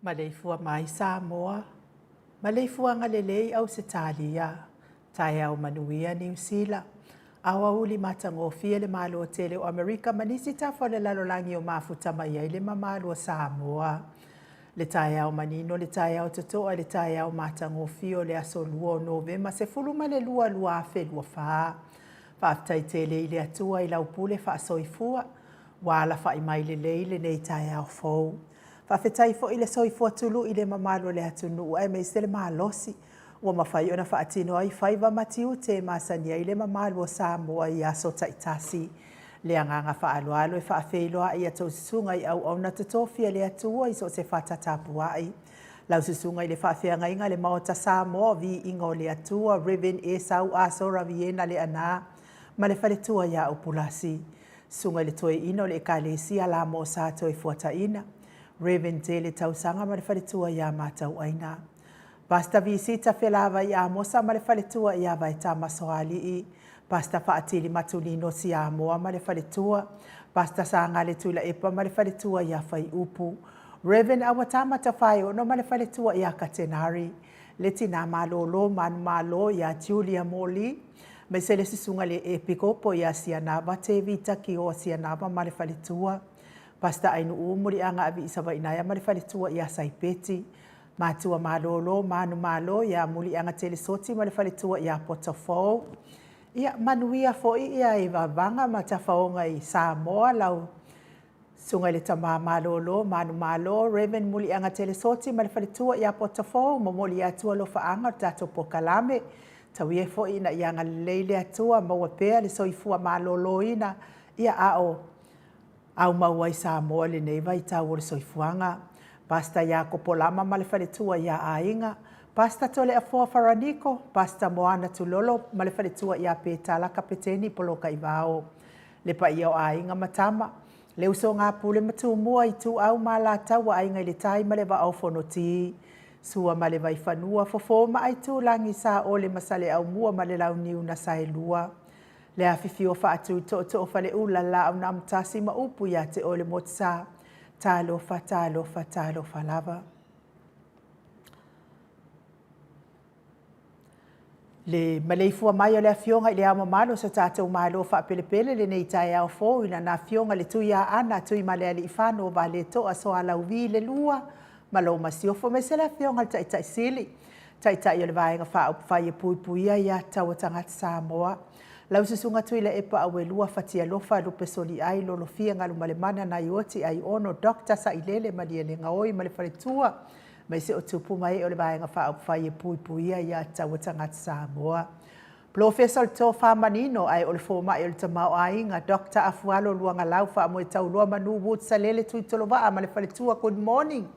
Maleifua mai Samoa, maleifuaga lelei Ausetalia, taeao manuia Niu Sila, aoauli matagofie le Malo tele o Amerika ma nisi tafa o le lalolagi o mafuta mai ai le mamalu o Samoa. Le taeao manino, le taeao totoa, le taeao matagofie o le aso 2 o Novema 12 2024. Faafetai tele i le Atua i lau pule faasoifua, ua alafai mai lelei lenei taeao fou. Faafetai foi i le soifua tului i le mamalu o le atunuu aemaise le malosi ua mafai ona faatino ai faiva ma tiute e masani ai le mamalu o Samoa i aso taitasi. Le agaga faaaloalo e faafeiloai i a outou susuga i auauna totofi a le Atua i so o se fata tapuai. Lau susuga i le faafeagaiga le Maota Samoa o Viiga o le Atua, Rev. Esau Asora Viena Leaana ma le faletua ia Upulasi. Susuga i le Toeaina o le Ekalesia Lamo Sa Toefuataina, Rev. Tele Tausaga ma le faletua ia Matauaina. Pastor Visita Felavai Amosa ma le faletua ia Vaetama Soalii, Pastor Faatili Matulino Siamoa ma le faletua, Pastor Sagale Tuilaepa ma le faletua ia Faiupu, Rev. Awatama Tafaeono ma le faletua ia Katenari, le tina malolo manumalo ia Julia Moli, aemaise le susuga i le Epikopo ia Sianava Tevita Kioa Sianava ma le faletua, Pastor Ainuu Muliaga Aviisavainaea ma le faletua ia Saipeti, Matua malolo, manumalo ia Muliaga Telesoti ma le faletua ia Potofou. Ia manuia foi ia i vavaga ma tafaoga i Samoa lau Susuga i le Tama Malolo, manumalo, Rev. Muliaga Telesoti ma le faletua ia Potofou, momoli atu alofaaga o le tatou polokalame. Tauia foi ina ia agalelei le Atua, maua pea le soifua maloloina, ia a o aumau ai Samoa i lenei vaitau o le soifuaga. Pastor Iakopo Lama ma le faletua ia Aiga, Pastor Toleafoa Faraniko, Pastor Moana Tulolo ma le faletua ia Petala Kapeteni Polokaivao. Le paia o aiga ma tama. Le usoga a Pule ma Tumua, Ituau ma Alataua, Aiga i le Tai ma le Vaa o Fonoti, Sua ma le Vaifanua, Fofo ma Aitulagi, Saole ma Saleaaumua ma le Launiu na Saelua. Le afifio o Faatui Tootoo o Faleula, le Laau na Amotasi ma upu ia te oe le Motusa. Talofa, talofa, talofa lava. Le maleifua mai o le Afioga i le Ao Mamalu o so tatou Malo faapelepele lenei taeao fou i lana Afioga le Tuiaana Tuimalealiifano Vaaletoa Sualauvi le Lua ma lou Masiofo, aemaise le Afioga i le Taitai Sili, Taitai o le Vaega Faaupufai e Puipuia Aia Tatau a Tagata Samoa. Lau Susuga Tuilaepa Auelua Fatialofa Lupesoliai Lolofia Galumalemana Naioti Aiono Dr. Sailele Malielegaoi ma le Faletua, aemaise o tupu ma ee o le Vaega Faaupufai e Puipuia Aia Tatau a Tagata Samoa. Polofesa o le Tofa Manino ae o le Fomai o le Tamaoaiga, Dr. Afualo Luagalau Faamoetauloa Manu Wood Salele Tuitolovaa ma le Faletua, good morning.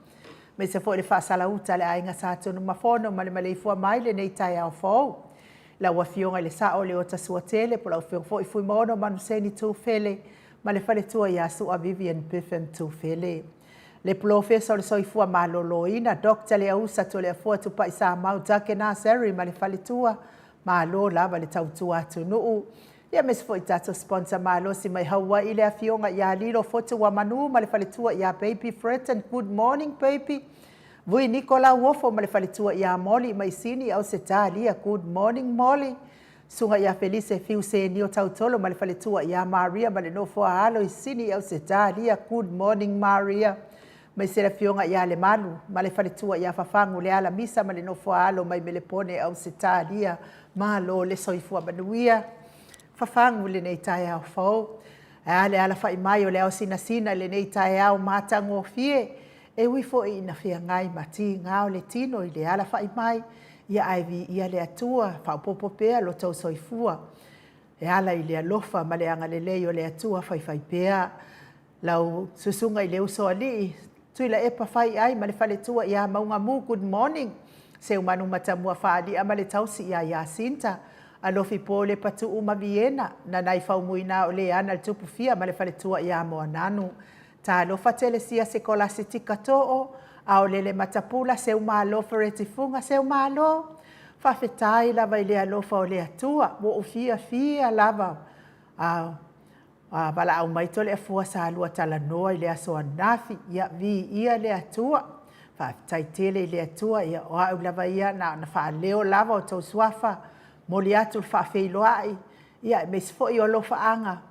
Aemaise foi le Faasalauta a le Aiga Sa Tunumafono ma le maleifua mai lenei taeao fou. Lau Afioga i le Sao o Leota Suatele, po o lau Afioga foi Fuimaono Manuseni Tufele ma le Faletua ia Sua Vivian Biffin Tufele. Le Polofesa o le Soifua Maloloina, Doctor Leausa Toleafoa Tupai Samau Takena Seri ma le Faletua, malo lava le tautua atunuu. Ia aemaise foi tatou sponsor malosi mai Hawaii le Afioga ia Lilo Fotuamanu ma le Faletua ia Baby Fretton. Good morning baby. Vui Niko Lauofo ma le Faletua ia Molly mai Sini Ausetalia. Good morning Molly. Susuga ia Felise Fiu Senio Tautolo ma le faletua ia Maria ma le nofo a alo i Sini i Ausetalia. Good morning Maria. Aemaise le afioga ia Lemalu ma le faletua ia Fafagu Leala Misa ma le nofo a alo mai Melepone Ausetalia. Malo le soifua manuia. Fafagu i lenei taeao fou. Ae a le alafai mai o le ao sinasina i lenei taeao matagofie. E ui foi ina feagai ma tiga o le tino i le alafai mai, ia ae viia le Atua, faaopoopo pea lo tou soifua e ala i le alofa ma le agalelei o le Atua faifaipea. Lau susuga i le Usoalii, Tuilaepa Faiai ma le faletua ia Maugamu, good morning. Seumanu Matamua Faali'a ma le tausi ia Yasinta, Alofi Pole Patu'u ma Viena, Nanai Faumuina o Leana le Tupufia ma le faletua ia Moananu. Talofa Telesia Sekolasitika Too, Aolele Matapula Seumalo Fereti Fuga Seumalo, Faafetai lava i le alofa o le Atua, ua ou fiafia lava a a valaau mai Toleafua sa lua talanoa i le aso ananafi, ia viia le Atua. Faafetai tele i le Atua, ia o au lava ia na ona faaleo lava o tou suafa, momoli atu le faafeiloai, ia aemaise foi o alofaaga.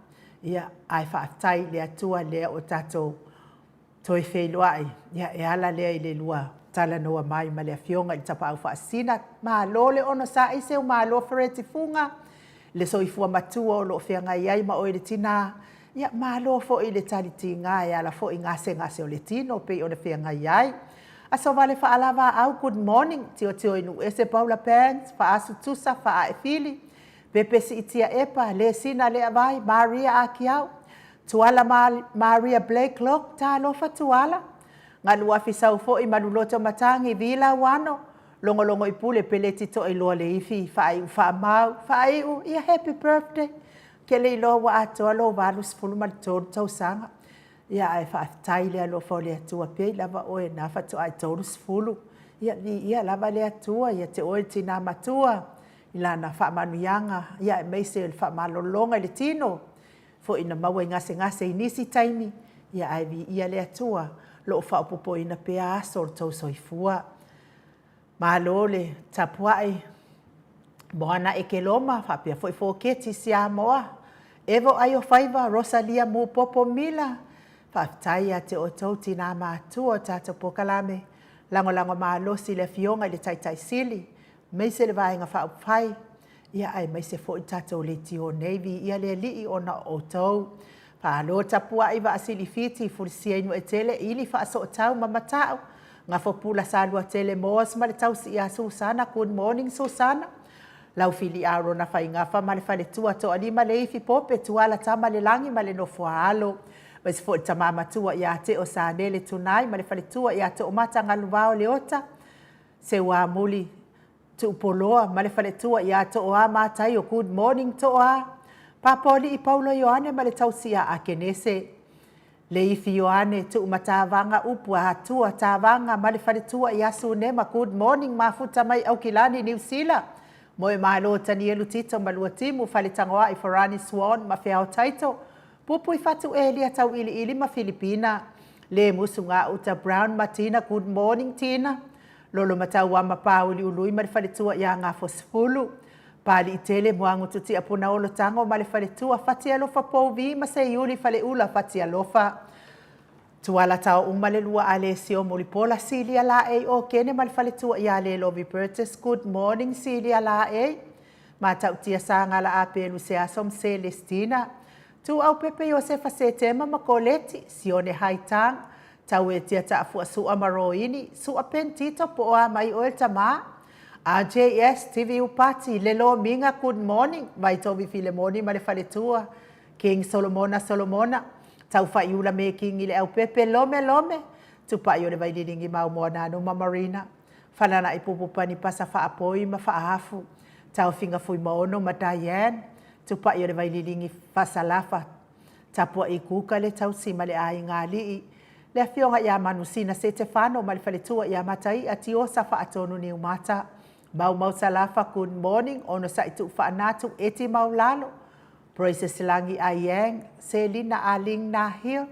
Ia, ae faafetai i le Atua lea ua tatou toe feiloai, ia e ala lea i le lua talanoa mai ma le Afioga i le Tapaau Faasisina. Malo le onosai, seumalo Fereti Fuga, le soifua matua o lo o feagai ai ma oe le tina. Ia, malo foi i le tali tiga e ala foi i gasegase o le tino pei ona feagai ai. Aso vale faalavaau, good morning, Tiotio i Nuuese Paula Banks, Faasu Tusa, Faae Fili, Pepe Siitia Epa, Lesina Leavai, Maria Akiau, Tuala Maria Blakelock, Talofa Tuala, Galuafi Saufo'i Maluloto Matagi, Vila Uano, Logologo i Pule Peleti Toailoa Leifi, Faaiu Faamau, Faaiu, ia happy birthday, Ke le iloa ua atoa lou 83 tausaga, ia ae faafetai i le alofa o le Atua, pei lava oe na faatoa e 30, ia viia lava le Atua ia te oe le tina matua, i lana faamanuiaga, ia aemaise o le faamalologa i le tino foi na maua i gasegase i nisi taimi, ia ae viia le Atua lo o faaopoopoina pea aso o le tou soifua. Malo le tapuai Moana Ekeloma faapea foi Foketi Siamoa, Evo Aiofaiva, Rosalia Mupopo Mila, faafetai ia te outou tinā matua o tatou polokalame, lagolago malosi i le Afioga i le Taitai Sili, aemaise le Vaega Faaupufai, ia aemaise foi le tatou leitio nei, viia le Alii ona o outou. Malo tapuai Vaasilifiti, Fulisia Inuaetele, Ili Faasootau ma Mata'u, Gafopula Saluatele Moas ma le tausi ia Susana, good morning Susana. Laufili Arona Faigafa ma le faletua Toalima Leifi Pope Tuala Tamalelagi ma le nofo a alo. Aemaise foi le tama matua ia Teo Sanele Tunai ma le faletua ia Toomata Galuvao Leota, Seuamuli Tuupoloa ma le faletua ia Tooa Mataio, good morning Tooa. Papaolii Paulo Ioane ma le tausi ia Akenese. Leifi Ioane Tuumatavaga Upu Atua Tavaga ma le faletua ia Sunema Good morning Mafuta mai Aukilani Niu Sila Moemalo Tanielu Tito ma Luatimu Faletagoai Farani Swan ma Feao Taito Pupui Fatu Elia Tauiliili ma Filipina Le Musu Gauta Brown ma Tina Good morning Tina Lolo Matauama Pauli Ului ma le faletua ia Gafosefulu Paliitele Muagututia Punaolo Tago ma le faletua Fatialofa Pouvi ma Seiuli Faleula Fatialofa Tuala Tao uma le lua Alesio Mulipola Silia Laei Okene ma le faletua ia Lelovi Burgess Good morning Silia Laei Matautia Sagala Apelu Seaso ma Celestina Tuau Pepe Iosefa Setema ma Koleti Sione Haitang Tauetia Taafua Sua ma Roini Sua Pentito po o a mai oe le tama RJS TV Upati Le Lomiga Good morning Vaitovi Filemoni ma le faletua King Solomona Solomona Taufaiula Mekingi le Aupepe Lome Lome Tupai o le Vaililigi Maumoananu ma Marina Falala'i Pupupani Pasa Faapoi ma Faahafu Taofiga Fuimaono ma Diane Tupai o le Vaililigi Fasalafa Tapua'i Kuka le Tausi ma le Aiga Ali'i Le Afioga ia Manusina Setefano ma le Faletua ia Matai'a Tiosa Faatonu Niumata Maumau Salafa Good morning Onosa'i Tuufaanatu Eti Maulalo Praises Lagi Aiang Selina Aling Nahil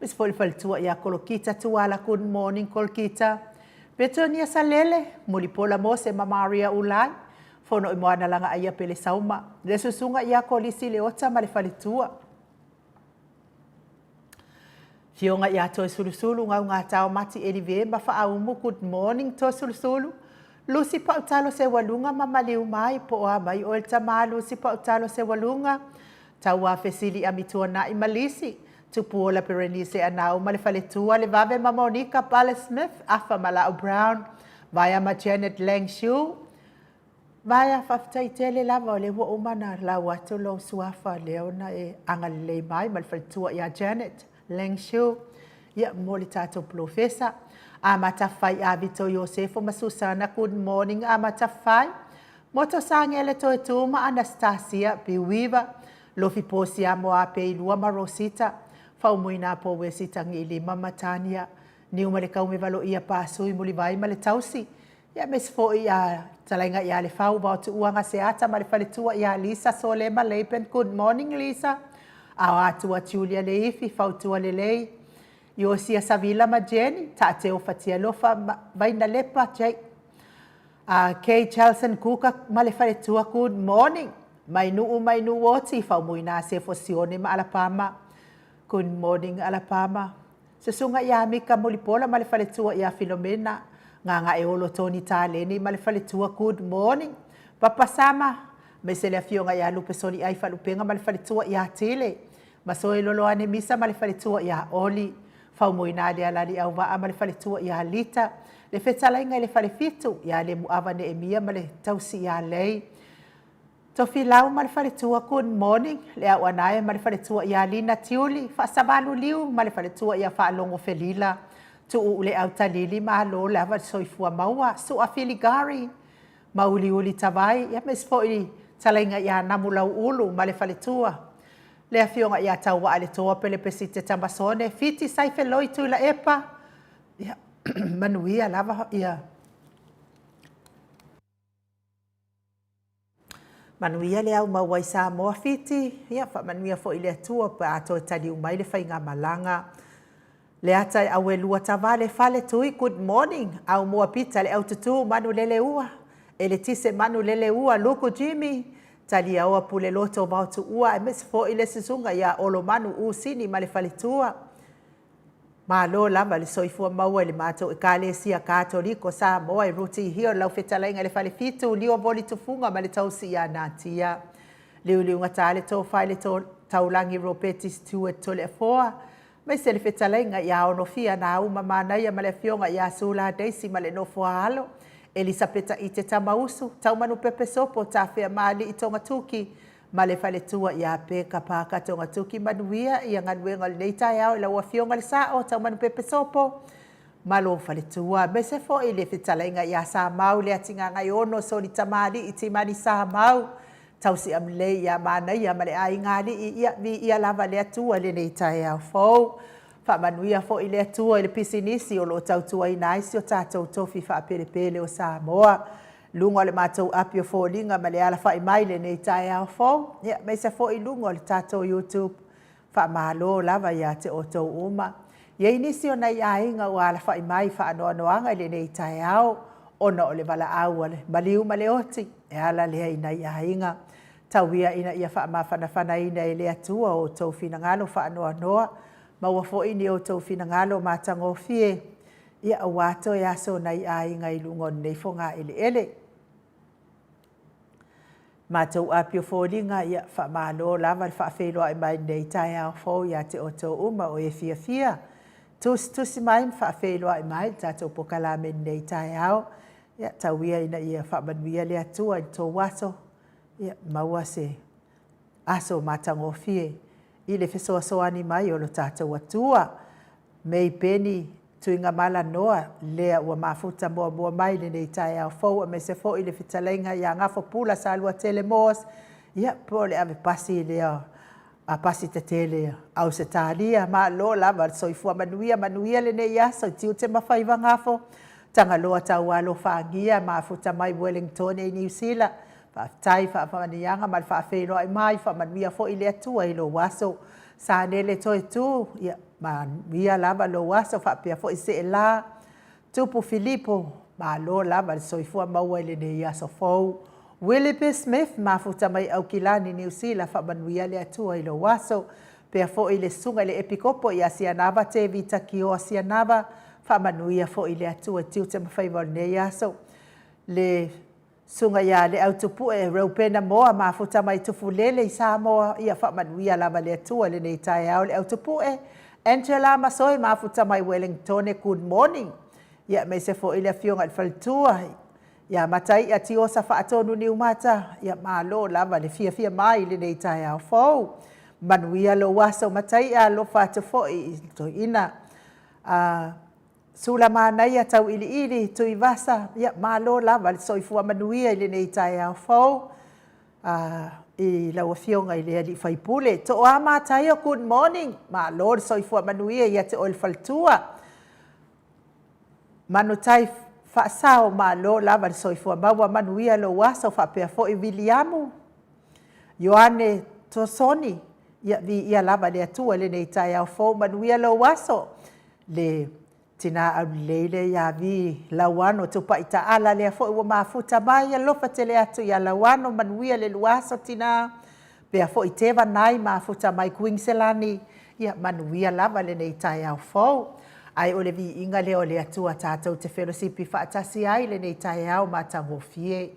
Miss foi le faletua ia Kolokita Tuala Good morning Kolokita Petonia Salele Mulipola Mose ma Maria Ulai Fono i Moana Laga Aia Pele Sauma Le Susuga ia Kolisi Leota ma le faletua Fioga ia Toesulusulu Gaugatao Mati Elive ma Faaumu Good morning Toesulusulu Lusi Pautalo Seualuga ma Maliu Mai po o a mai oe le tama Lusi Pautalo Seualuga Tauā Fesili Amituana'i ma Lisi Tupuola Perenise Anau ma le faletua le Vave ma Monica Pale Smith Afa Mala'u Brown Vaea ma Janet Langshu Vaea, faafetai tele lava o lea ua uma ona lau atu lou suafa lea ona e agalelei mai ma le faletua ia Janet Langshu ia mo le tatou polofesa. Amata fai a Vito Iosefo ma Susana good morning Amata fai. Moto Sagele Toetu ma Anastasia Biuiva Lofi Posia Moape Ilua ma Rosita Faumuina Powesi Tagiilima ma Tania Niu ma le Kaumevalo ia Pasui Mulivai ma le Tausi Ia aemaise foi ia Talaiga ia Lefau vao Tuuaga Seata ma le faletua ia Lisa Solema Laban Good morning Lisa Ao Atua Julia Leifi Fautua Lelei Iosia Savila ma Jenny Taateo Fatialofa ma Vainalepa Jake a Kay Chelson Kuka ma le faletua Good morning Mainuu Mainuu Oti Faumuina Sefo Sione ma Alapama Good morning Alapama Susuga ia Mika Mulipola ma le faletua ia Filomena Gagaeolo Tony Taleni ma le faletua Good morning Papa Sama aemaise le afioga ia Lupe Soliai Faalupega ma le faletua ia Tile Masoe Loloane Misa ma le faletua ia Oli Faumuina Lealali Auvaa ma le faletua ia Lita Le fetalaiga i le falefitu ia Lemuava Neemia ma le tausi ia Lei Tofilau ma le faletua Good morning Le Auanae ma le faletua ia Lina Tiuli Faasavalu Liu ma le faletua ia Faalogo Felila Tuuu Le Autalili Malo lava le soifua maua Sua Filigari Mauliuli Tavai ia aemaise foi Talaiga ia Namu Lauulu ma le faletua Le Afioga ia Tauaa Le Toa Pelepesite Tamasone Fiti Saifeloi Tuilaepa Ia manuia lava ia Manuia le au maua i Samoa Fiti, ia faamanuia foi le Atua pe a toe taliu mai le faigamalaga. Le ata e auelua tavale fale tui good morning au mua pita le aututu manu lele ua eletise manu lele ua luku Jimmy taliaoa pule loto vao tuua aemaise foi le susuga ia Olomanu Usini ma le faletua Malo lava le soifua maua i le matou Ekalesia Katoliko Samoa i Ruti Hill, lau fetalaiga i le Falefitu, Lio Voli Tufuga ma le tausi ia Natia. Liuliugata le tofa i le taulagi Ropeti Stewart Toleafoa, aemaise le fetalaiga ia Onofia Nauma Manaia ma le afioga ia Sula Daisy ma le nofo a alo, Elisapeta Ite Tamausu, Taumanupepe Sopo, Tafea Maali'i Togatuki, ma le faletua ia Peka Paka Togatuki Manuia ia galuega o lenei taeao i lau Afioga le Sao Taumanupepe Sopo ma lou faletua aemaise foi le fetalaiga ia Samau Leatigaagaiono Soli Tamalii Timani Samau Tausi Amlei ia Manaia ma le Aiga Alii ia viia lava le Atua i lenei taeao fou. Faamanuia foi le Atua i le pisinisi o lo o tautuaina ai si o tatou tofi faapelepele o Samoa. Luga o le matou api o foliga ma le alafai mai i lenei taeao fou, ia, aemaise foi luga o le tatou YouTube. Faamalo lava ia te outou uma. E i ai nisi o nai aiga ua alafai mai i faanoanoaga i lenei taeao ona o le valaau a le maliu ma le oti e ala lea i nai aiga. Tau ia ina ia faamafanafanaina e le Atua outou finagalo faanoanoa, maua foi ni outou finagalo matagofie, ia aua toe aso o nai aiga i luga o lenei fogaeleele. Matou api o foliga, ia faamalo lava le faafeiloai mai i lenei taeao fou ia te outou uma o e fiafia tusitusi mai ma faafeiloai mai i le tatou pokalame i lenei taeao. Ia tau ia ina ia faamanuia le Atua i le tou aso, ia maua se aso matagofie i le fesoasoani mai o lo tatou Atua. Mei Peni Tuigamala Noa lea ua mafuta muamua mai i lenei taeao fou, aemaise foi le fetalaiga ia Gafo Pula Saluatele Moss, ia po o le ave pasi lea a pasi tetele Ausetalia. Malo lava le soifua manuia, manuia lenei aso i tiute ma faiva Gafo. Tagaloa Taualofagia mafuta mai Wellingtone i Niu Sila. Faafetai faamanuiaga ma le faafeiloai mai, faamanuia foi le Atua i lou aso. Sanele Toetu, ia manuia lava lou aso faapea foi Seela Tupu Filipo, malo lava le soifua maua i lenei aso fou. Willie B. Smith, mafuta mai Aukilani, Niu Sila, faamanuia le Atua i lou aso. Pea foi le susuga i le Epikopo ia Sianava Tevita Kioa Sianava, faamanuia foi le Atua i tiute ma faiva o lenei aso. Le susuga ia Leautupue Reupena Moa, mafuta mai Tufulele i Samoa, ia faamanuia lava le Atua i lenei taeao Leautupue. Angela Masoe, mafuta mai Wellingtone, good morning. Ia aemaise foi le afioga i le faletua ia Mataia Tiosa Faatonu Niumata, ia malo lava le fiafia mai i lenei taeao fou. Manuia lou aso Mataia, alofa atu foi i le toeaina. Sulamanaia Tauiliili Tuivasa, ia malo lava le soifua manuia i lenei taeao fou i lau Afioga i le sui usufono. Toa Mataio, good morning, malo le soifua manuia ia te oe le faletua. Manutai Faasao, malo lava le soifua maua, manuia lou aso faapea foi Viliamu Ioane Tosoni, ia viia lava le Atua i lenei taeao fou, manuia lou aso. Le tina aulelei lea ia Vi Lauano Tupai Taala, lea foi ua mafuta mai, alofa tele atu ia Lauano, manuia le lua aso tina. Pea foi Teva Nai, mafuta mai Kuiniselani, ia manuia lava lenei taeao fou. Ae o le viiga lea o le Atua tatou te felosipi faatasi ai lenei taeao matagofie.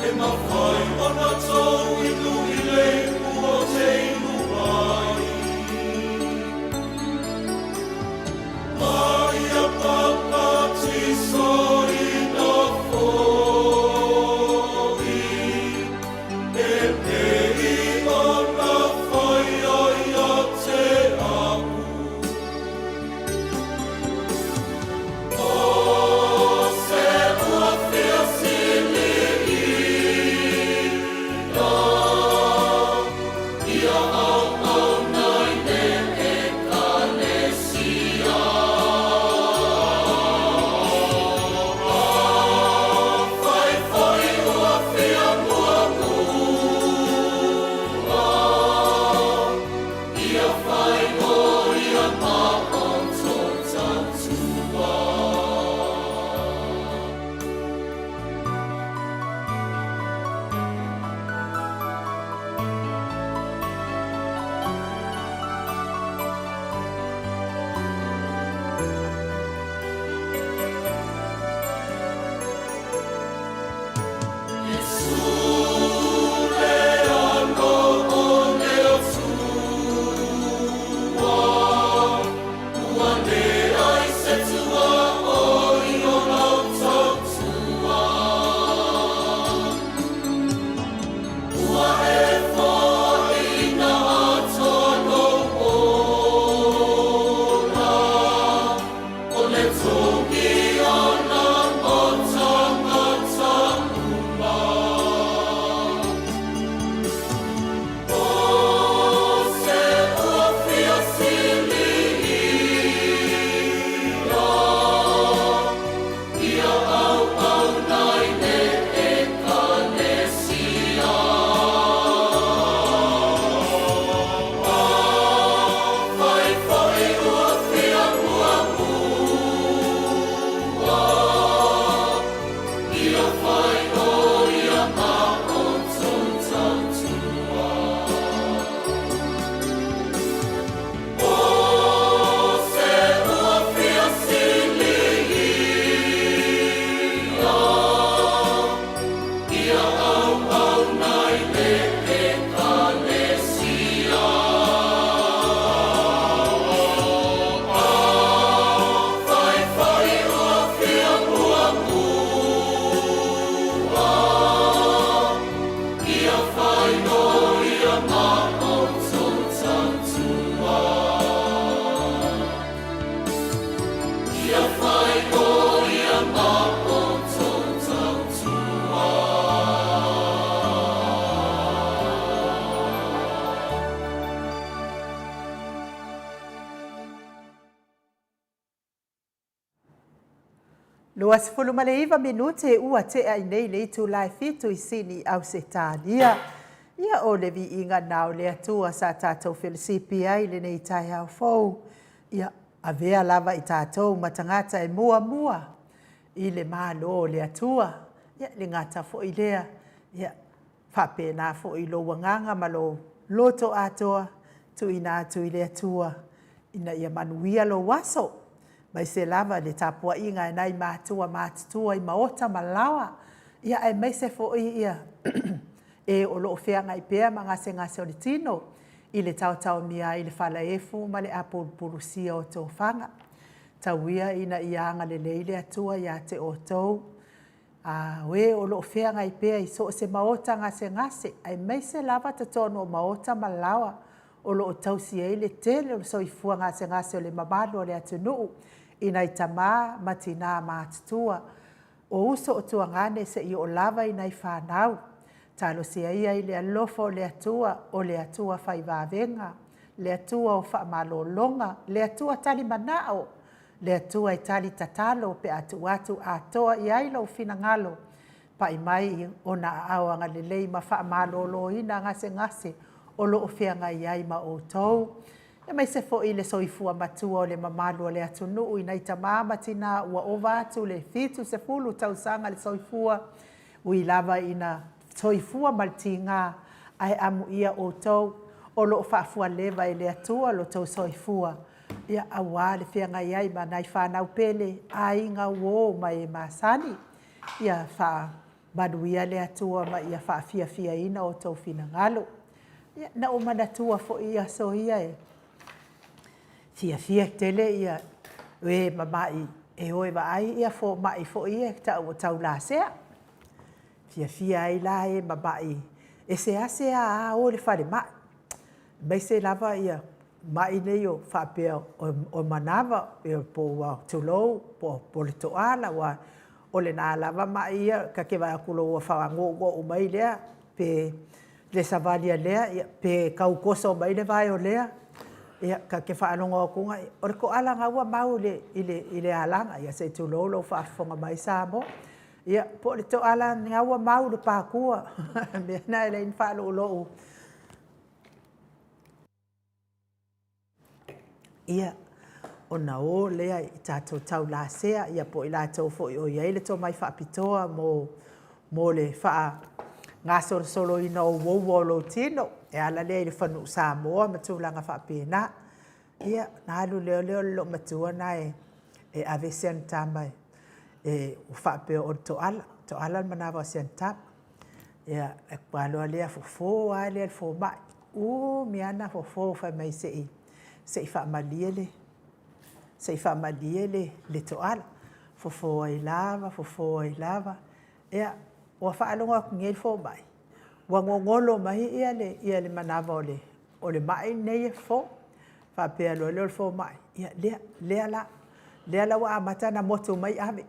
E mafai ona tou inu i le ipu o te 29 minute ua tea i nei le itula e fitu i Sini, Ausetalia. Ia, o le viiga na o le Atua sa tatou felesipi ai i lenei taeao fou. Ia, avea lava i tatou ma tagata e muamua i le Malo o le Atua. Ia, e le gata foi lea, ia faapena foi lou agaga ma lou loto atoa, tuuina atu i le Atua ina ia manuia lou aso, aemaise lava le tapuaiga a nai matua matutua i maota ma laoa, ia aemaise foi ia e o lo o feagai pea ma gasegase o le tino i le taotaomia ai i le falaefu ma le apulupulusia o tofaga. Tau ia ina ia agalelei le Atua ia te outou, a o e o lo o feagai pea i so o se maota gasegase, aemaise lava totonu o maota ma laoa o lo o tausi ai le tele o le soifua gasegase o le mamalu o le atunuu i nai tama ma tina matutua, o uso o tuagane seia oo lava i nai fanau. Talosia ia i le alofa o le Atua, o le Atua fai vavega, le Atua o faamalologa, le Atua tali manao, le Atua e tali tatalo pe a tuu atu atoa i ai lou finagalo, pai mai i ona aao agalelei ma faamaloloina gasegase o lo o feagai ai ma outou, aemaise foi le soifua matua o le mamalu o le atunuu i nai tama ma tina ua ova atu le 70 tausaga le soifua, ui lava ina soifua ma le tiga, ae amuia outou o lo o faafualeva e le Atua lo outou soifua, ia, aua le feagai ai ma nai fanau pele, aiga, uo ma e masani. Ia faamanuia le Atua ma ia faafiafiaina outou finagalo. Ia, na ou manatua foi aso ia e fiafia tele ia e mamai e o e vaai fomai foi ia e tau o taulasea. Fiafia ai la e mamai e seasea o i le falemai, aemaise lava ia mai nei o faapea o manava, po ua tulou, po o le toala, aua o lena lava mai ia ta te vaai atu loa ua fagougou mai lea, pe le savali a lea, pe tau toso mai le vae o lea, ia ta te faalogo atu, o le toala lena ua mau i le alaga, ia se i tulou lou faafofoga mai Samoa. Ia, po o le toala lena ua mau i le patua, o le mea lena e ala ai ona faaloulou. Ia, ona o lea i tatou taulasea, ia po o i latou foi o i ai le tomai faapitoa mo, mo le faagasolosoloina o uoua o lou tino, e ala lea i le fanuu Samoa ma tulaga faapena. Ia, ona alu lea o le loomatua lena e, e ave si ana tama e, e faapea o le toala, toala le manava o si ana tama. Ia, alu loa lea fofo lava lea e le fomai, umi lava ona fofo fai mai se i, se i faamalie le, se i faamalie le, le toala. Fofo ai lava, fofo ai lava. Ia, ua faalogo atu nei le fomai, ua gogolo mai ia le, ia le manava o le, o le mai lenei e fofo. Faapea loa lea o le fomai, ia lea, lea la, lea la ua amata ona motu mai ave.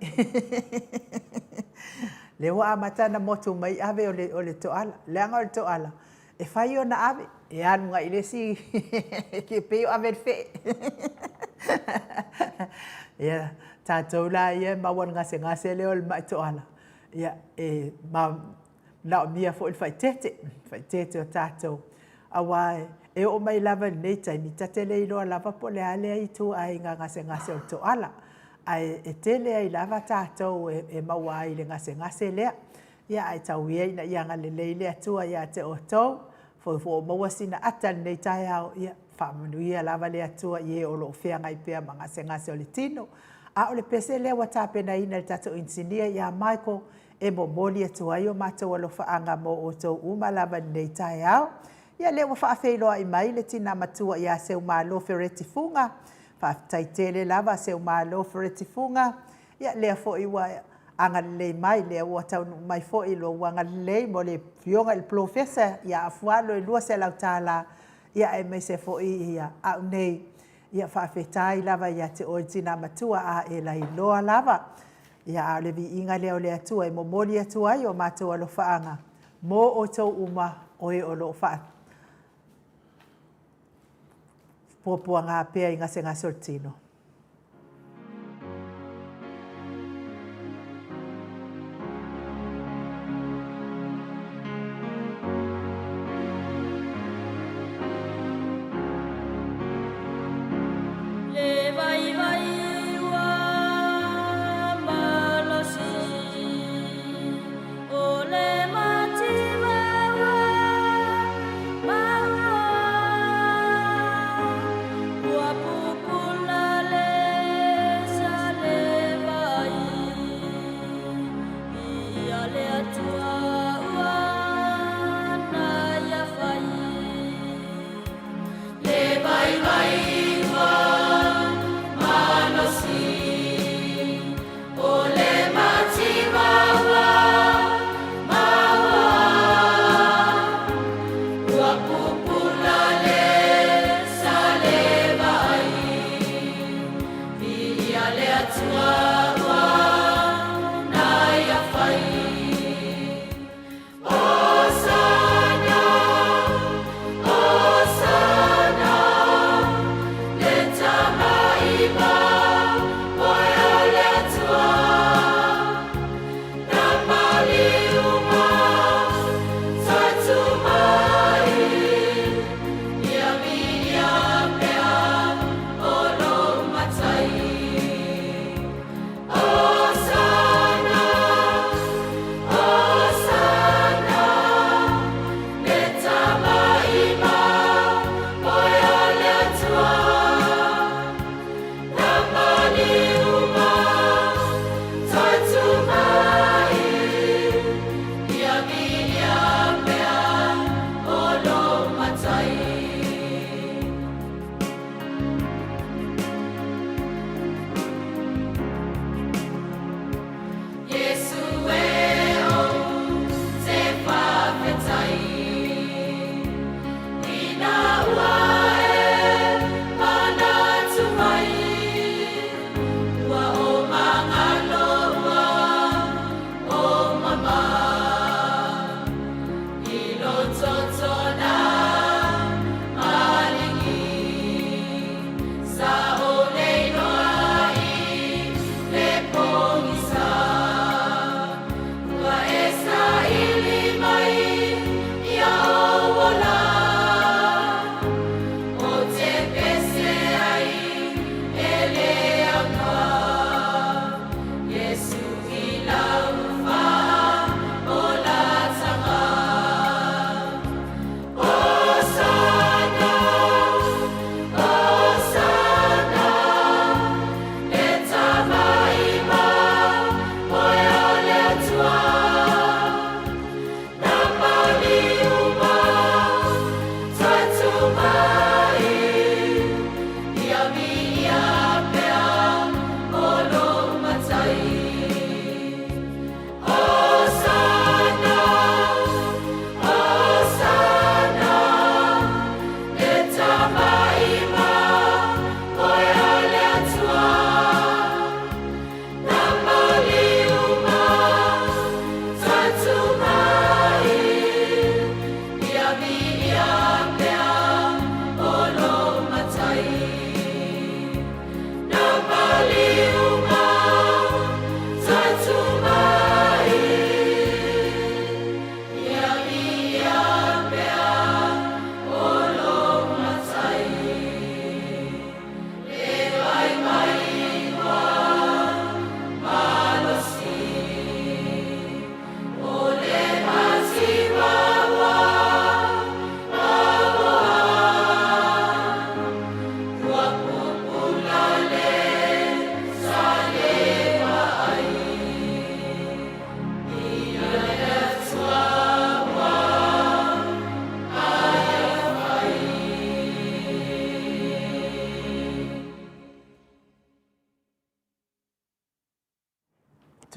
Lea ua amata ona motu mai ave o le, o le toala. Leaga o le toala, e fai ona ave, e alu agai i le isi, e pei o ave i le fee. Ia, tatou la ia e maua i le gasegase lea o le mai toala, ia, e manaomia foi le faaeteete, faaeteete o tatou, aua e oo mai lava i lenei taimi, ta te le iloa lava po o le a lea ituaiga gasegase o le toala, ae e tele ai lava tatou e maua ai i le gasegase lea. Ia, ae tau ia ina ia agalelei le Atua ia te outou, afai foi ua maua sina ata i lenei taeao, ia faamanuia lava le Atua i e o lo o feagai pea ma gasegase o le tino. A o le pese lea ua tapenaina e le tatou inisinia ia Michael e momoli atu ai o matou alofaaga mo outou uma lava i lenei taeao. Ia lea ua faafeiloai mai le tina matua ia Seumalo Fereti Fuga. Faafetai tele lava Seumalo Fereti Fuga. Ia lea foi ua agalelei mai, lea ua taunuu mai foi lou agalelei mo le afioga i le polofesa ia Afualo e $200, ia aemaise foi ia au nei. Ia faafetai lava ia te oe le tina matua a e lailoa lava. Ia a o le viiga lea o le Atua e momoli atu ai o matou alofaaga mo outou uma o e o lo o faapuapuaga pea i gasegase o le tino.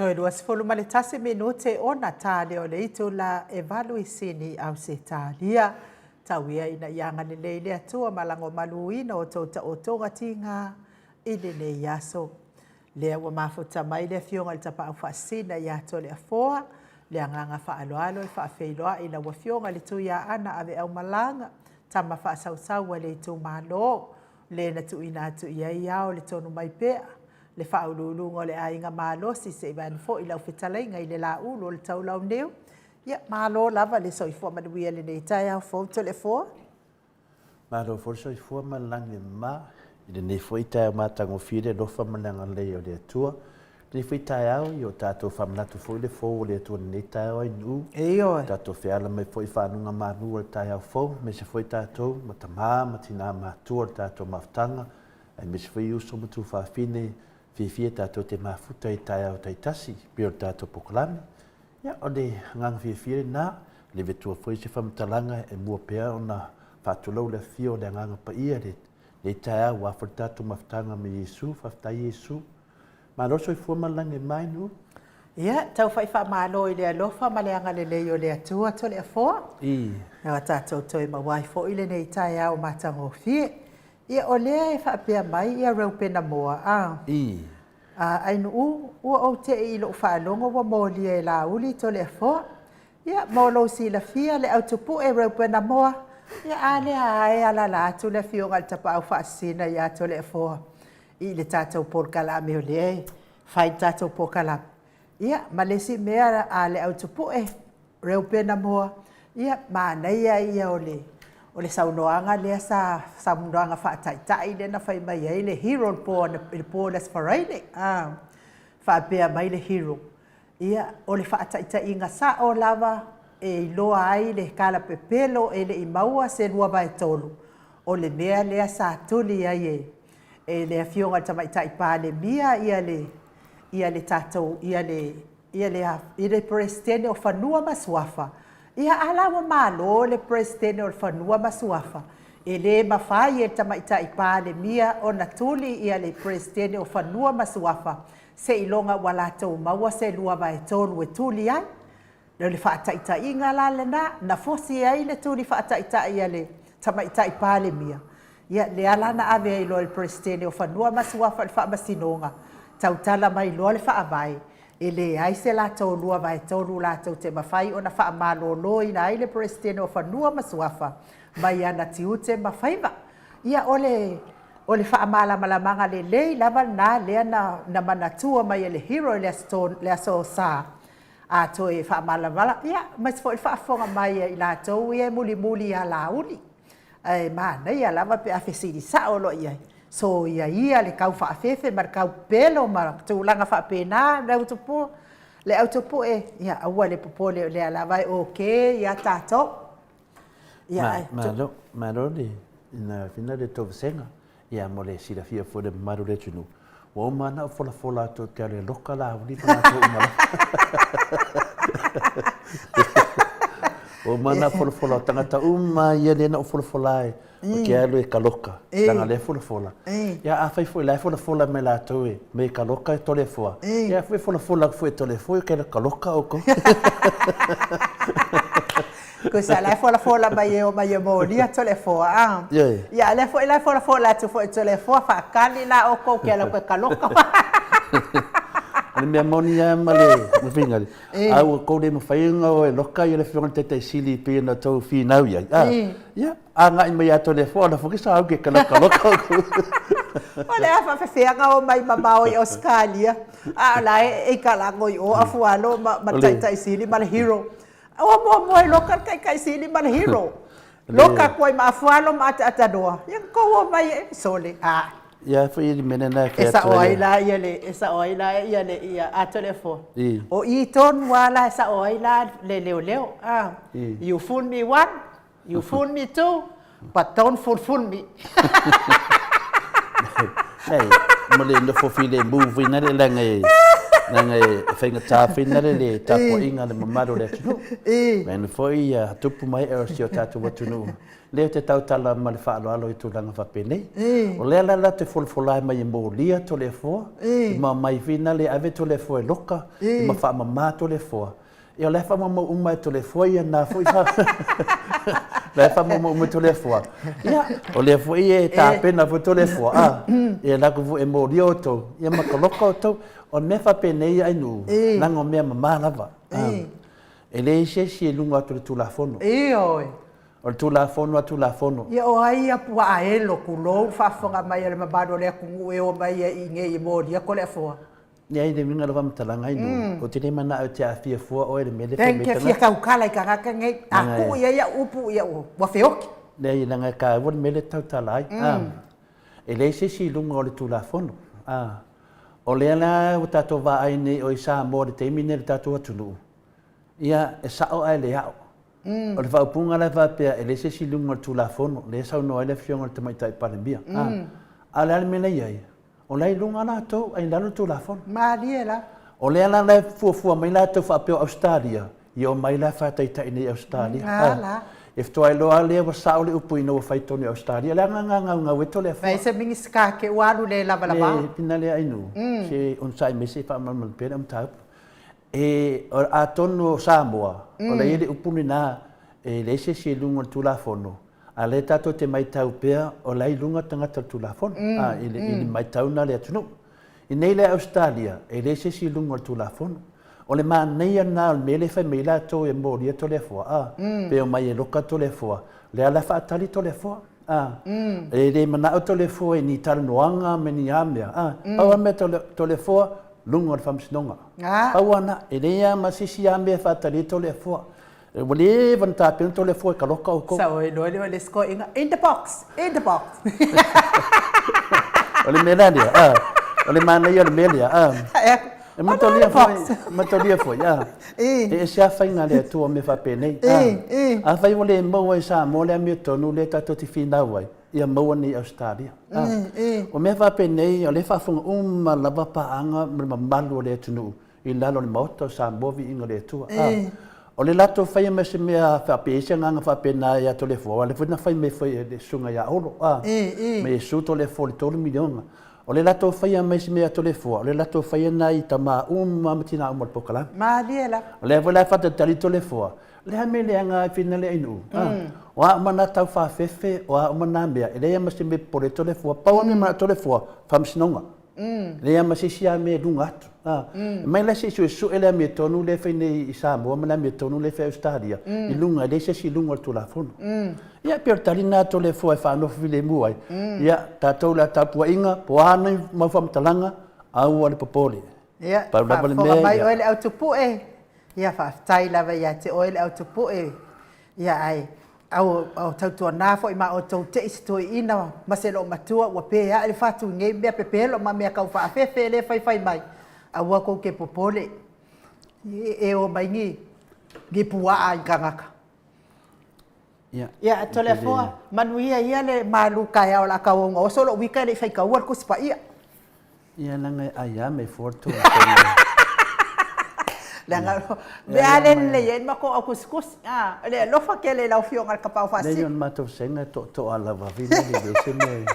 Toe 21 minute ona ta lea o le itula e valu i Sini, Ausetalia. Tau ia ina ia agalelei le Atua ma lagomaluina o tou taotoga tiga i lenei aso. Lea ua mafuta mai le Afioga i le Tapaau Faasisina ia Toleafoa, le agaga faaaloalo e faafeiloai i lau Afioga i le Tuiaana Aveaumalaga, tama faasausau a le itumalo, le na tuuina atu i ai ao le tonu mai pea, le faauluuluga o le aiga malosi se i vaeane foi lau fetalaiga i le Laulu o le Taulauniu. Ia, malo lava le soifua manuia i lenei taeao fou Toleafoa. Malo foi le soifua ma le lagi e mama i lenei foi taeao matagofie le alofa ma le agalelei o le Atua. I lenei foi taeao, ia o tatou faamanatu foi le fou o le Atua i lenei taeao ai Nu'u. Ioe. Tatou feala mai foi i faguga malu o le taeao fou, aemaise foi tatou ma tama ma tina matutua o le tatou mafutaga, aemaise foi uso ma tuafafine fiafia tatou te mafuta i taeao taitasi pei o le tatou polokalame. Ia, o le agaga fiafia lena, e le vetua foi se faamatalaga e mua pea ona faatulou le afifio o le Agaga Paia i lenei taeao aua foi le tatou mafutaga ma Iesu. Faafetai Iesu. Malo le soifua ma le lagi e mama i Nu'u. Ia, tau fai faamalo i le alofa ma le agalelei o le Atua Toleafoa. I. Ua tatou toe maua ai foi lenei taeao matagofie. Ia, o lea e faapea mai ia Reupena Moa, a. I. A, Ainuu, ua ou te'i i lou faalogo ua molia e Laauli Toleafoa. Ia, mo lou silafia, le autupu'e Reupena Moa, ia a lea lava e alaala atu le Afioga i le Tapaau Faasisina ia Toleafoa i le tatou polokalame o lea e fai le tatou polokalame. Ia, ma le isi mea a le autupu'e, Reupena Moa, ia, manaia ia o le o le saunoaga lea sa saunoaga faataitai lea na fai mai ai le hero i le po o le Aso Faraile. A, faapea mai le hero, ia, o le faataitaiga sao lava e iloa ai le kalapepelo e le i maua se 2/3, o le mea lea sa tuli ai e e le Afioga i le Tamaitai Palemia ia le ia le tatou ia le ia le ia le Peresetene o Fanua ma Suafa. Ia a la ua malo le Peresetene o le Fanua ma Suafa, e le mafai e le Tamaitai Palemia ona tuli ia le Peresetene o Fanua ma Suafa seiloga ua latou maua se 2/3 e tuli ai. O le faataitaiga la lena, na fosi ai le tuli faataitai a le Tamaitai Palemia, ia lea la na ave ai loa e le Peresetene o Fanua ma Suafa i le Faamasinoga, tautala mai loa le Faavae, e leai se latou 2/3 latou te mafai ona faamaloloina ai le Peresetene o Fanua ma Suafa mai ana tiute ma faiva. Ia, o le o le faamalamalamaga lelei lava lena lea na na manatua mai e le Hero i le Aso le Aso Sa, a toe faamalamalama, ia, aemaise foi le faafofoga mai a i latou ia e mulimuli ia Laauli. Ae manaia lava pe a fesili sao loa i ai, soia ia le tau faafefe ma le tau pepelo ma tulaga faapena le au tupua, le au tupue, ia aua le popole o lea lava e okay ia tatou. Ia, ae. Malo, malo le ina fina le tou vasega. Ia mo le silafia foi le mamalu o le atunuu, ua uma lava ona ou folafola atu ou te alu e loka Laauli ma latou uma lava. Ua uma lava ona folafola, o tagata uma lava ia lea na ou folafola ai, ou te alu e kaloka, leaga o lea e folafola. Ia afai foi o la e folafola mai latou e me kaloka e Toleafoa, ia foi e folafola atu foi e Toleafoa, ou te alu e kaloka outou. Tusa la e folafola mai e omai e molia Toleafoa, a. Ioe. Ia, a lea foi la e folafola atu foi e Toleafoa, faatali la outou ke ala koe kaloka. O le mea moni lava ma le finagalo, a ua tou le mafai ona o e loka le Afioga i le Taitai Sili pei ona outou finau i ai, a, ia, agai mai ia Toleafoa, o la foi sa au ke kaloka outou. O le a faafefea ona omai mamao i Ausetalia, a o la e ikalago i o Afualo ma le Taitai Sili ma le Hero. Ua muamua e loka le Taitai Sili ma le Hero. Loka atu ai ma Afualo ma Ataatanoa. Ia na tou omai e sole. A. Ia foi le mea lena e fai atu ai. E sao ai la ia le e sao ai la ia le ia Atoleafoa. O i tonu lava la e sao ai la le leoleo. A. You fool me one, you fool me two, but don't fool fool me. Nei, mo le nofo filemu foi na le leaga e Leaga e faigata finale le tapuaiga a le mamalu o le atunuu. Vaeane foi ia tupu ma ee o si o tatou atunuu, lea ou te tautala ma le faaaloalo i tulaga faapenei. O lea la latou te folafola mai e molia Toleafoa, ma omai finale e ave Toleafoa e loka, ma faamama Toleafoa. Ia o la e faamaumau uma e Toleafoa ia na foi fa la e faamaumau uma e Toleafoa. Ia, o lea foi e tapena foi Toleafoa, a, ia latou foi e molia outou, ia ma koloka outou. O le mea faapenei Ainuu, leaga o mea mama lava. E leai se isi e i luga atu o le Tulafono. Ioe. O le Tulafono a Tulafono. Ia o ai ia puaa elo, tulou le faafofoga mai a le mamalu o le atunuu e omai ai i inei e molia Toleafoa? Leai, le uiga o lau faamatalaga i nuu, ou te le manao e te aafia fua oe i le mea lea e fai mai tagata. Fia tautala i tagata nei, a tuu i ai au upu, ia ua feoti. Leai, leaga e taua le mea lea e te tautala ai. E leai se isi i luga o le Tulafono. O lea la ua tatou vaai nei o i Samoa i le taimi lenei i le tatou atunuu, ia, e sao ae le ao. O le faaupuga la e faapea, e leai se isi i luga o le Tulafono, lea e saunoa ai le Afioga i le Tamaitai Palemia. A o le a le mea la e i ai? O la e i luga latou ae i lalo le Tulafono. Malie la. O lea la la e fuafua mai latou faapea o Ausetalia, ia omai la faataitai nei i Ausetalia. A la. E faatoa iloa lava lea ua sao le upu ina ua fai tonu i Ausetalia. O le agaga gaugau ai Toleafoa. Fai se Minisita ke ua alu le lavalava. Le pina lea Ainuu, se onosai mai se i faamalamalama pea lau mataupu. E, atonu o Samoa, o la e i ai le upu lena, e leai se isi i luga o le Tulafono, A lea tatou te maitau pea o la e i luga tagata o le Tulafono, a, i le, i le maitau lena a le atunuu. I nei la i Ausetalia, e leai se isi i luga o le Tulafono. O le manaia lena o le mea lea e fai mai ai latou e molia Toleafoa, a, pe omai e loka Toleafoa, lea la e faatali Toleafoa, a. E le manao Toleafoa i ni talanoaga ma ni a mea, a. Pau lava le mea Toleafoa, luga o le Faamasinoga. Pau lava lena. E leai lava ma se isi a mea e faatali ai Toleafoa. Ua leva ona tapena Toleafoa e kaloka outou. Sao e iloa lea o le isi toeaina, in the box, in the box. O le mea la lea, a, o le manaia o le mea lea, a. E matalia foi, matalia foi, a. E ese lava faiga a le Atua o mea faapenei, a. Afai ua le maua e Samoa le amiotonu lea tatou te finau ai, ia maua nei i Ausetalia. A. O mea faapenei, o lea e faafofoga uma lava paaga ma le mamalu o le atunuu i lalo o le Maota o Samoa Viiga o le Atua. A, o le latou faia mai o se mea faapea, e i ai se agaga faapena ia Toleafoa, aua o lea foi na fai mai foi e le susuga ia Olo, a, ma Iesu Toleafoa i le $3 miliona. O le latou faia mai se mea ia Toleafoa, o le latou faia lena i tama uma ma tina uma o le polokalame. Malie lava. O lea foi la e faatalitali Toleafoa, o le a mea e leaga ai finale ai nuu, a, o a uma na taufaafefe, o a uma na mea, e leai lava ma se mea e popole ai Toleafoa. Pau lava le mea e manao Toleafoa, Faamasinoga. Leai lava ma se isi mea e luga atu. Mai la se i suesue le amiotonu lea e fai nei i Samoa ma le amiotonu lea e fai i Ausetalia, i luga, e leai se isi i luga o le Tulafono. Ia, e pei o le tali lena a Toleafoa e faanofo filemu ai. Ia, tatou le tapuaiga, po o a nei mau faamatalaga, aua le popole. Ia, Pau lava le mea, mai oe le autupue. Ia, faafetai lava ia te oe le autupue. Ia, ae Au tautuana foi ma outou te i se toeaina ma se loomatua ua pe ae le fatu i nei mea pepelo ma mea tau faafefe lea e faifai mai, aua tou te popole e o mai ni ni puaa i tagata. Ia, Toleafoa, manuia ia le malu taeao o le a tauau ina oso lou ita e le i faitaua le Tusi Paia. Ia leaga e ai lava mai fua le Tulafono. Leaga mea lava lea e lelei ai le matou au tusitusi, a, o le alofa tele i lau Afioga i le Tapaau Faasili. Leai o le matou vasega e toatoa lava, vili e leai se mea e,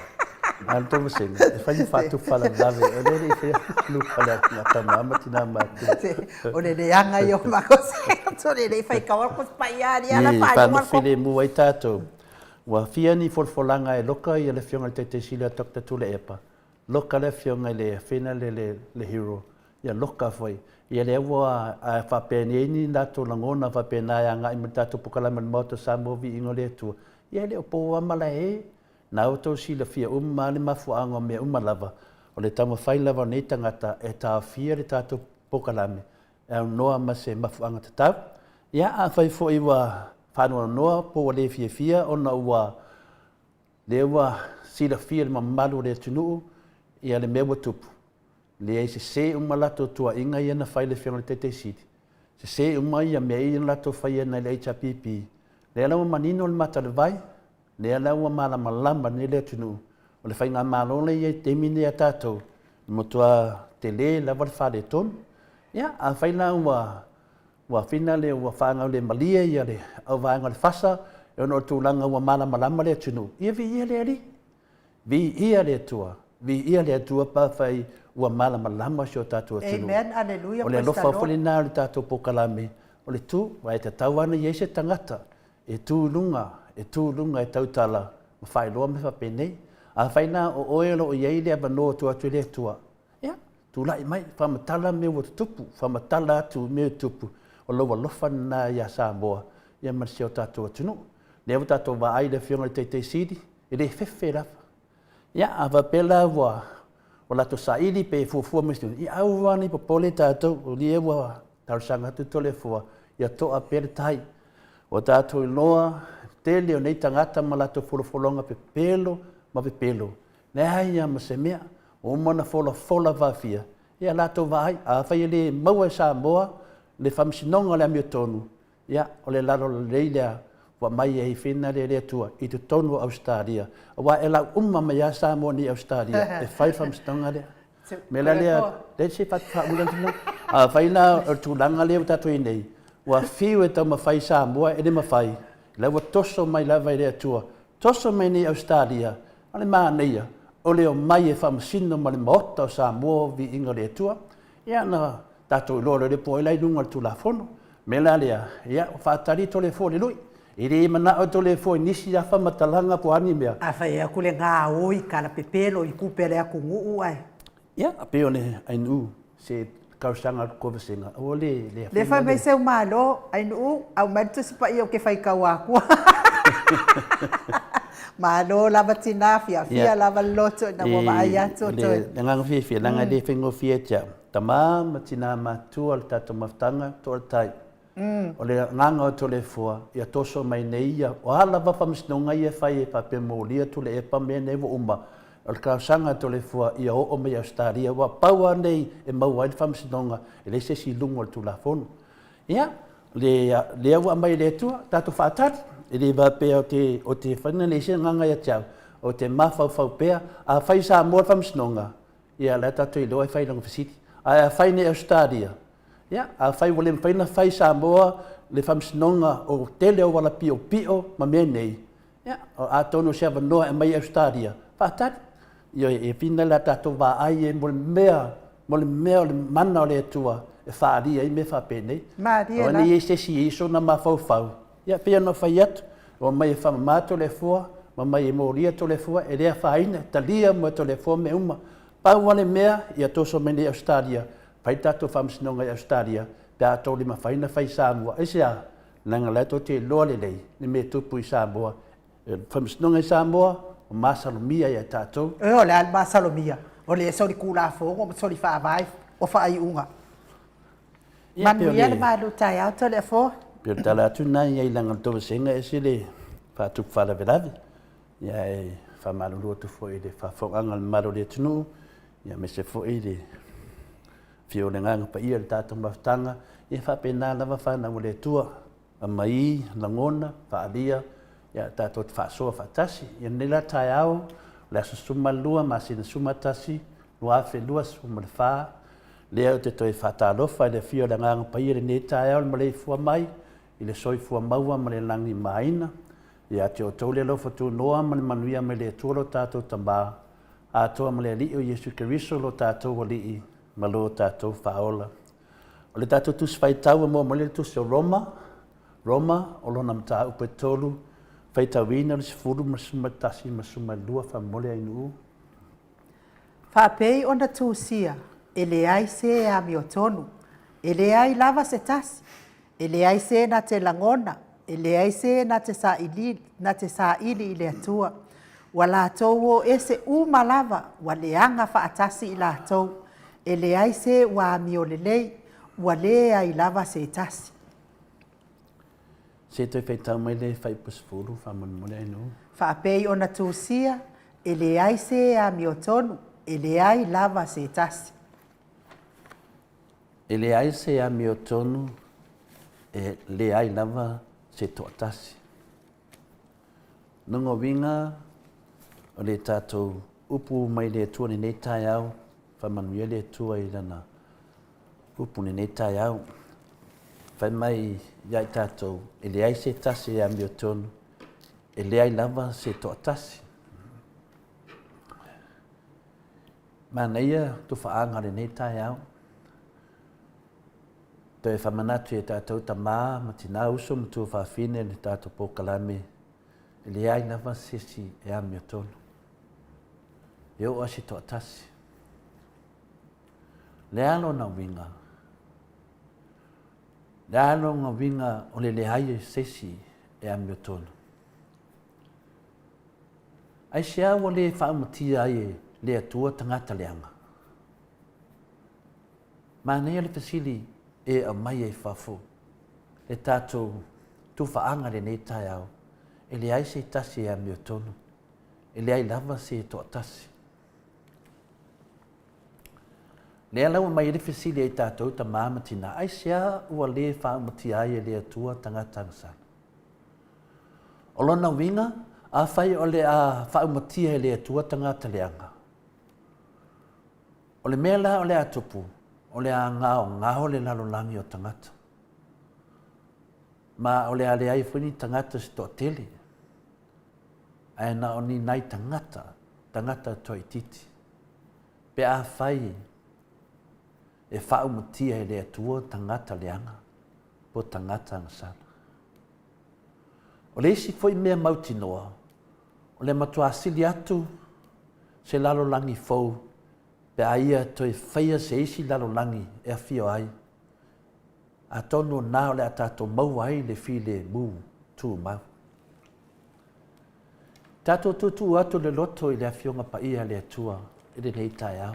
a o le tou vasega e fai ma faatupu faalavelave, o lea e le i faia luga le atu a tama ma tina matutua. O le leaga ia o le matou vasega, o le le faitau atu Tusi Paia a alii ala faaiuga le filemu ai tatou. Ua fia ni folafolaga e loka le Afioga i le Taitai Sili a Doctor Tuilaepa Loka le afioga i le afena le le le hero ia loka foi ia lea ua a faapea nei ni latou lagona faapena e agai mai le tatou pokalame o le Maota o Samoa Viiga o le Atua ia e le o po a malae e na outou silafia uma le mafuaaga o mea uma lava o le taumafai lava o nei tagata e taofia le tatou pokalame e aunoa ma se mafuaaga tatau ia afai foi ua faanoanoa po ua le fiafia ona ua Lea ua silafia e le mamalu o le atunuu ia le mea ua tupu, leai sese uma latou tuuaiga ia na fai i le Afioga i le Taitai Sili, sese uma ia mea ia na latou faia nai le HRPP, lea la ua manino le mata o le vai, lea la ua malamalama nei le atunuu, o le faigamalo lea e i ai i le taimi lenei a tatou, e matua tele lava le faaletonu. Ia, afai la ua ua fina le ua fanau le malie ia le auvaega o le fasa e ona o le tulaga ua malamalama le atunuu, ia viia le Alii. Viia le Atua, viia le Atua pe afai ua malamalama si o tatou atunuu. Amen, aleluia, O le praise the alofa Lord. foi lena o le tatou polokalame, o le tu, aua e tatau lava ona i ai se tagata e tu i luga, e tu i luga e tautala ma faailoa mea faapenei. Afai la o oe o lo o i ai le avanoa e tuu atu e le Atua, ia, tulai mai, faamatala mea ua tutupu, faamatala atu mea ua tutupu, o lou alofa lena ia Samoa ia ma si o tatou atunuu. Lea ua tatou vaai i le Afioga i le Taitai Sili, e le fefe lava. Ia, a faapea la ua ua latou saili pe fuafua mai se ia aua ne i popole tatou, o lea ua talosaga atu Toleafoa, ia toa pea le tai. Ua tatou iloa tele o nei tagata ma latou folofologa pepelo ma pepelo, leai lava ma se mea, ua uma ona folafola vaafia, ia latou vaai. Afai e le maua e Samoa le faamasinoga o le amiotonu, Ia, o le lalo lelei lea ua aumai ai fina lea e le Atua i totonu o Ausetalia, aua e lau uma mai lava Samoa nei i Ausetalia e fai le faamasinoga lea. O le mea la lea, lea se i faamulimuli atu. Afai la o le tulaga lea ua tatou i ai nei, ua fiu e taumafai Samoa e le mafai, o la ua toso mai lava e le Atua, toso mai nei i Ausetalia, o le manaia o le omai e faamasino ma le Maota o Samoa viiga o le Atua. Ia ona tatou iloa loa lea po o ai la i luga o le Tulafono. O le mea la lea, ia, ua faatali Toleafoa i le lui. E le manao Toleafoa i nisi afa matalaga po o a ni mea. A fai atu le gaoi tala pepelo i tupe a le atunuu ae. Ia, pei o le ainuu se talosaga a le Kovesega, aua le le Le fai mai seu malo, ainuu, aumai le Tusi Paia ou te faitau atua. Malo lava tina, fiafia lava le loto ina ua vaai atu o toe. Le agaga fiafia, leaga e le faigofie ia te au, tama ma tina matutua le tatou mafutaga, toatai. O le agaga o Toleafoa, ia toso mai nei ia, o a lava faamasinoga ia e fai e faapea molia Tuilaepa ma mea nei ua uma, o le talosaga a Toleafoa ia oo mai i Ausetalia, aua pau lava nei e maua ai le faamasinoga, e leai se isi i luga o le Tulafono. Ia, lea ua aumai e le Atua, tatou faatali, e le faapea ou te, ou te fai leai se agaga ia te au, ou te mafaufau pea, a fai i Samoa le faamasinoga, ia o la e tatou te iloa e fai i lona fesili. Ae a fai nei i Ausetalia, ia, afai ua le mafai ona fai i Samoa le faamasinoga o le tele o auala piopio ma mea nei, ia, atonu o se avanoa e aumai i Ausetalia, faatali. Ioe, e fina le tatou vaai ai mo le mea, mo le mea o le mana o le Atua e faaalia ai mea faapenei. Malie la. Aua ne i i ai se isi e i ai sona mafaufau, ia, pei ona fai atu, ua omai e faamama Toleafoa, ma omai e molia Toleafoa, e le afaina, e talia uma e Toleafoa mea uma. Pau lava le mea, ia toso mai nei i Ausetalia, fai le tatou faamasinoga i Ausetalia, pe a outou le mafai ona fai i Samoa. Aisea? Leaga o la e tou te iloa lelei le mea e tupu i Samoa. O le faamasinoga i Samoa, ua masalomia ia tatou. E o le a le masalomia? O lea e solitulafono ma solifaavae o faaiuga. Manuia le malu taeao Toleafoa. Pei o le tala atu lena i ai leaga o le tovesega e ese le faatupu faalavelave. Ia e faamalulu atu foi i le faafofogaaga a le mamalu o le atunuu, ia aemaise foi le afio o le Agaga Paia i le tatou mafutaga, ia faapena lava fanau a le Atua, aumai lagona, faaalia, ia tatou te faasoa faatasi. Ia lenei la taeao, o le aso 12 masina 11, 2024, lea ou te toe faatalofa i le afio o le Agaga Paia i lenei taeao i le maleifua mai i le soifua maua ma le lagi maina. Ia te outou le alofa tunoa ma le manuia mai le Atua lo tatou Tama, atoa ma le Alii o Iesu Keriso lo tatou Alii ma lo tatou Faaola. O le tatou Tusi Faitau e mua mai le Tusi o Roma, Roma, o lona mataupu e tolu, faitauina le 10 ma le 11 ma le 12 faamolemole Ainuu. Faapei ona tusia, e leai se e amiotonu, e leai lava se tasi, e leai se na te lagona, e leai se na te saili, na te saili i le Atua. Ua latou o ese uma lava, ua leaga faatasi i latou, e leai se ua amio lelei, ua leai lava se tasi. Se toe faitau mai le fuaiupu 10 faamolemole Ainuu. Faapei ona tusia, e leai se e amiotonu, e leai lava se tasi. E leai se amiotonu, e leai lava se toatasi. Lona uiga, o le tatou upu mai le Atua i lenei taeao, faamanuia le Atua i Lana. Upu lenei taeao, fai mai ia i tatou, e leai se tasi e amiotonu, e leai lava se toatasi. Manaia tofaaga lenei taeao. Toe faamanatu i a tatou tama ma tina, uso ma tuafafine le tatou polokalame, e leai lava se isi e amiotonu. E oo lava se toatasi. Le a lona uiga? Le a lona uiga o le leai o se isi e amiotonu? Aisea ua le faaumatia ai e le Atua tagata leaga? Manaia le fesili e aumai ai fafo le tatou tufaaga i lenei taeao, e leai se tasi e amiotonu, e leai lava se toatasi. Lea la ua aumai ai le fesili ai tatou tama ma tina, aisea ua le faaumatia ai e le Atua tagata agasala? O lona uiga, afai o le a faaumatia e le Atua tagata leaga, o le mea la o le a tupu, o le a gaogao le lalolagi o tagata. Ma o le a leai foi ni tagata se toatele, ae na o ni nai tagata, tagata toaitiiti, pe afai e faaumatia e le Atua tagata leaga po o tagata agasala. O le isi foi mea mautinoa, o le matua sili atu se lalolagi fou pe a ia toe faia se isi lalolagi e afio ai, atonu o na o le a tatou maua ai le filemu tumau. Tatou tuutuu atu le loto i le Afioga Paia a le Atua i lenei taeao.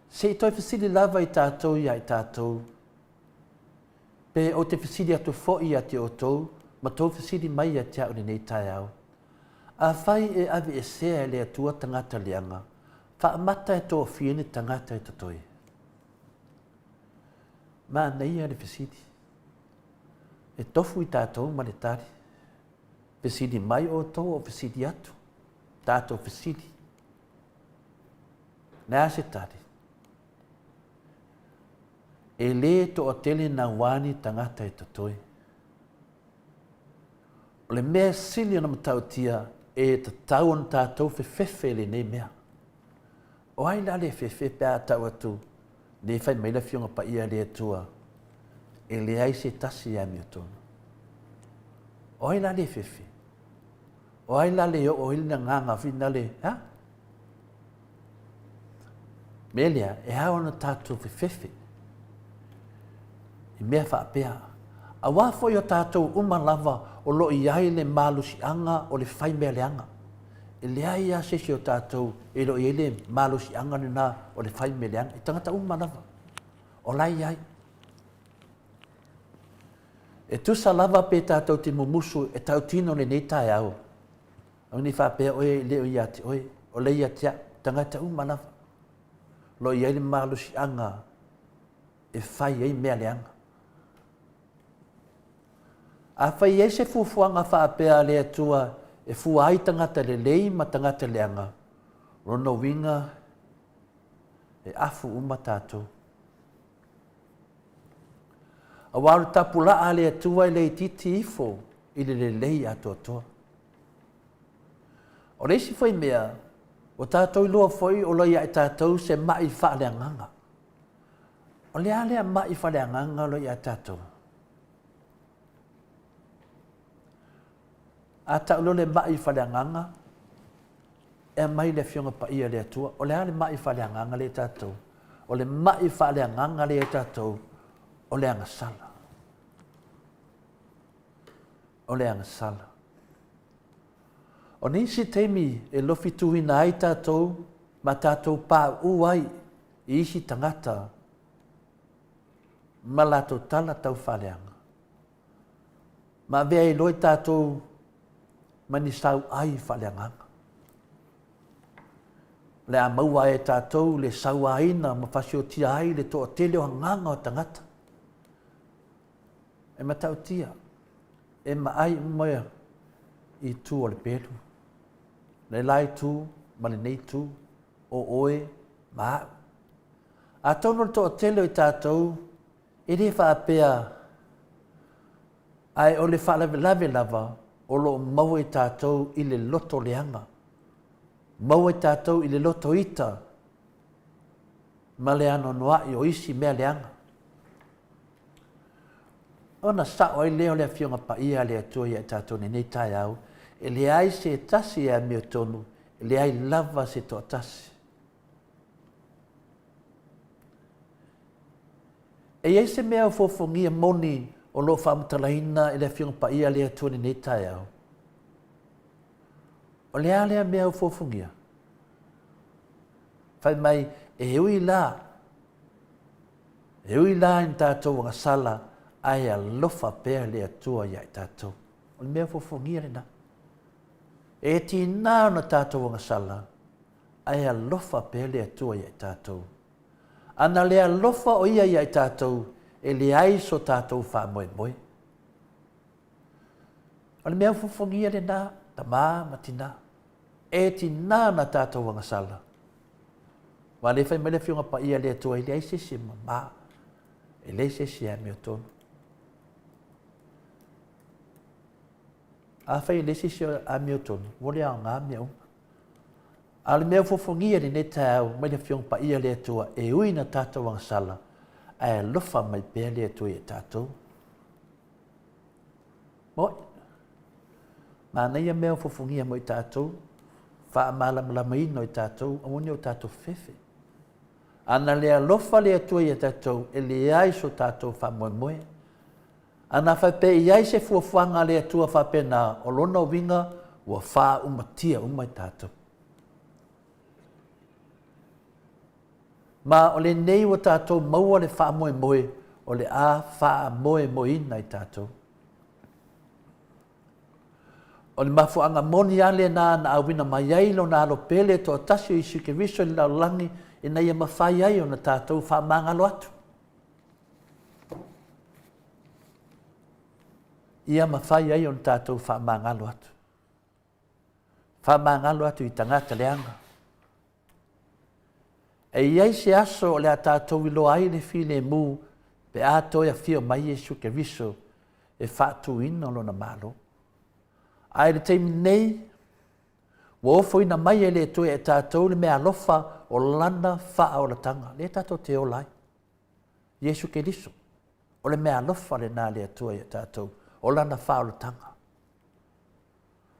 Se i toe fesili lava i tatou ia i tatou, pe ou te fesili atu foi ia te outou ma tou fesili mai ia te au i lenei taeao. Afai e aveesea e le Atua tagata leaga, faamata e tofia ni tagata e totoe. Manaia le fesili. E tofu i tatou ma le tali. Fesili mai outou o fesili atu. Tatou fesili. Le a se tali? E le toatele nauā ni tagata e totoe. O le mea sili ona matautia e tatau ona tatou fefefe i lenei mea. O ai la le fefe pe a tau atu le fai mai le Afioga Paia a le Atua e leai se tasi e amiotonu. O ai la le fefe? O ai la le oo ai le agaga finale, ha? Mea lea, e ao ona tatou fefefe i mea faapea. Aua foi o tatou uma lava o lo o i ai le malosiaga o le fai mea leaga. E leai lava se isi o tatou e le o i ai le malosiaga lena o le fai mea leaga. I tagata uma lava, o la e i ai. E tusa lava pe tatou te mumusu e tautino lenei taeao, Aua ne i faapea oe e le o ia te oe, o lea ia te au, tagata uma lava. O lo o i ai le malosiaga e fai ai mea leaga. Afai e i ai se fuafuaga faapea a le Atua e fua ai tagata lelei ma tagata leaga, o lona uiga e afu uma tatou. Aua o le tapulaa a le Atua e le itiiti ifo i le lelei atoatoa. O le isi foi mea, ua tatou iloa foi o lo o ia i tatou se ma'i faaleagaga. O le a lea ma'i faaleagaga o lo o ia tatou? A tau loa le ma'i faaleagaga, e aumai le Afioga Paia a le Atua. O le a le ma'i faaleagaga lea i tatou? O le ma'i faaleagaga lea i tatou, o le agasala. O le agasala. O nisi taimi e lofituina ai tatou ma tatou pauu ai i isi tagata ma latou tala tau faaleaga. Ma avea ai loa i tatou ma ni sauai faaleagaga. O le a maua ai e tatou le sauaina ma fasiotia ai le toatele o agaga o tagata. E matautia, e maai uma i itu o le pelu, le la itu ma lenei itu, o oe ma au. Atonu o le toatele o i tatou e le faapea ae o le faalavelave lava o lo o maua i tatou i le loto leaga, maua i tatou i le loto ita ma le anoanoai o isi mea leaga. Ona sao ai lea o le Afioga Paia a le Atua ia i tatou i lenei taeao, e leai se tasi e amiotonu, e leai lava se toatasi. E i ai se mea ofoofogia moni o lo o faamatalaina e le Afioga Paia a le Atua i lenei taeao? O le a lea mea ofoofogia? Fai mai, e ui la, e ui la i na tatou agasala, ae alofa pea le Atua ia i tatou. O le mea ofoofogia lena. E tiga ona tatou agasala, ae alofa pea le Atua ia i tatou. A na le alofa o Ia ia i tatou, e leai so tatou faamoemoe. O le mea fofogia lena, tamā ma tinā. E tinā na tatou agasala. Aua lea fai mai le Afioga Paia a le Atua, e leai se isi e mamā, e leai se isi e amiotonu. Afai e leai se isi e amiotonu, ua le aoga mea uma. A o le mea fofogia i lenei taeao mai le Afioga Paia a le Atua, e ui na tatou agasala, ae alofa mai pea le Atua ia tatou. Moi, manaia mea fofogia mo i tatou, faamalamalamaina o i tatou, aua ne i o tatou fefe. A na le alofa le Atua ia tatou, e leai so tatou faamoemoe. A na faapea e i ai se fuafuaga a le Atua faapena, o lona uiga ua faaumatia uma i tatou. Ma o lenei ua tatou maua le faamoemoe o le a faamoemoeina i tatou. O le mafuaaga moni lava lena na auina mai ai Lona Alo Pele toatasi o Iesu Keriso i le lalolagi ina ia mafai ai ona tatou faamagalo atu. Ia mafai ai ona tatou faamagalo atu. Faamagalo atu i tagata leaga. E i ai se aso o le a tatou iloa ai le filemu pe a toe afio mai Iesu Keriso e faatuina lona Malo. Ae i le taimi nei, ua ofoina mai e le Atua ia i tatou le meaalofa o lana faaolataga, lea tatou te ola ai. Iesu Keriso, o le meaalofa lena a le Atua ia i tatou, o lana faaolataga.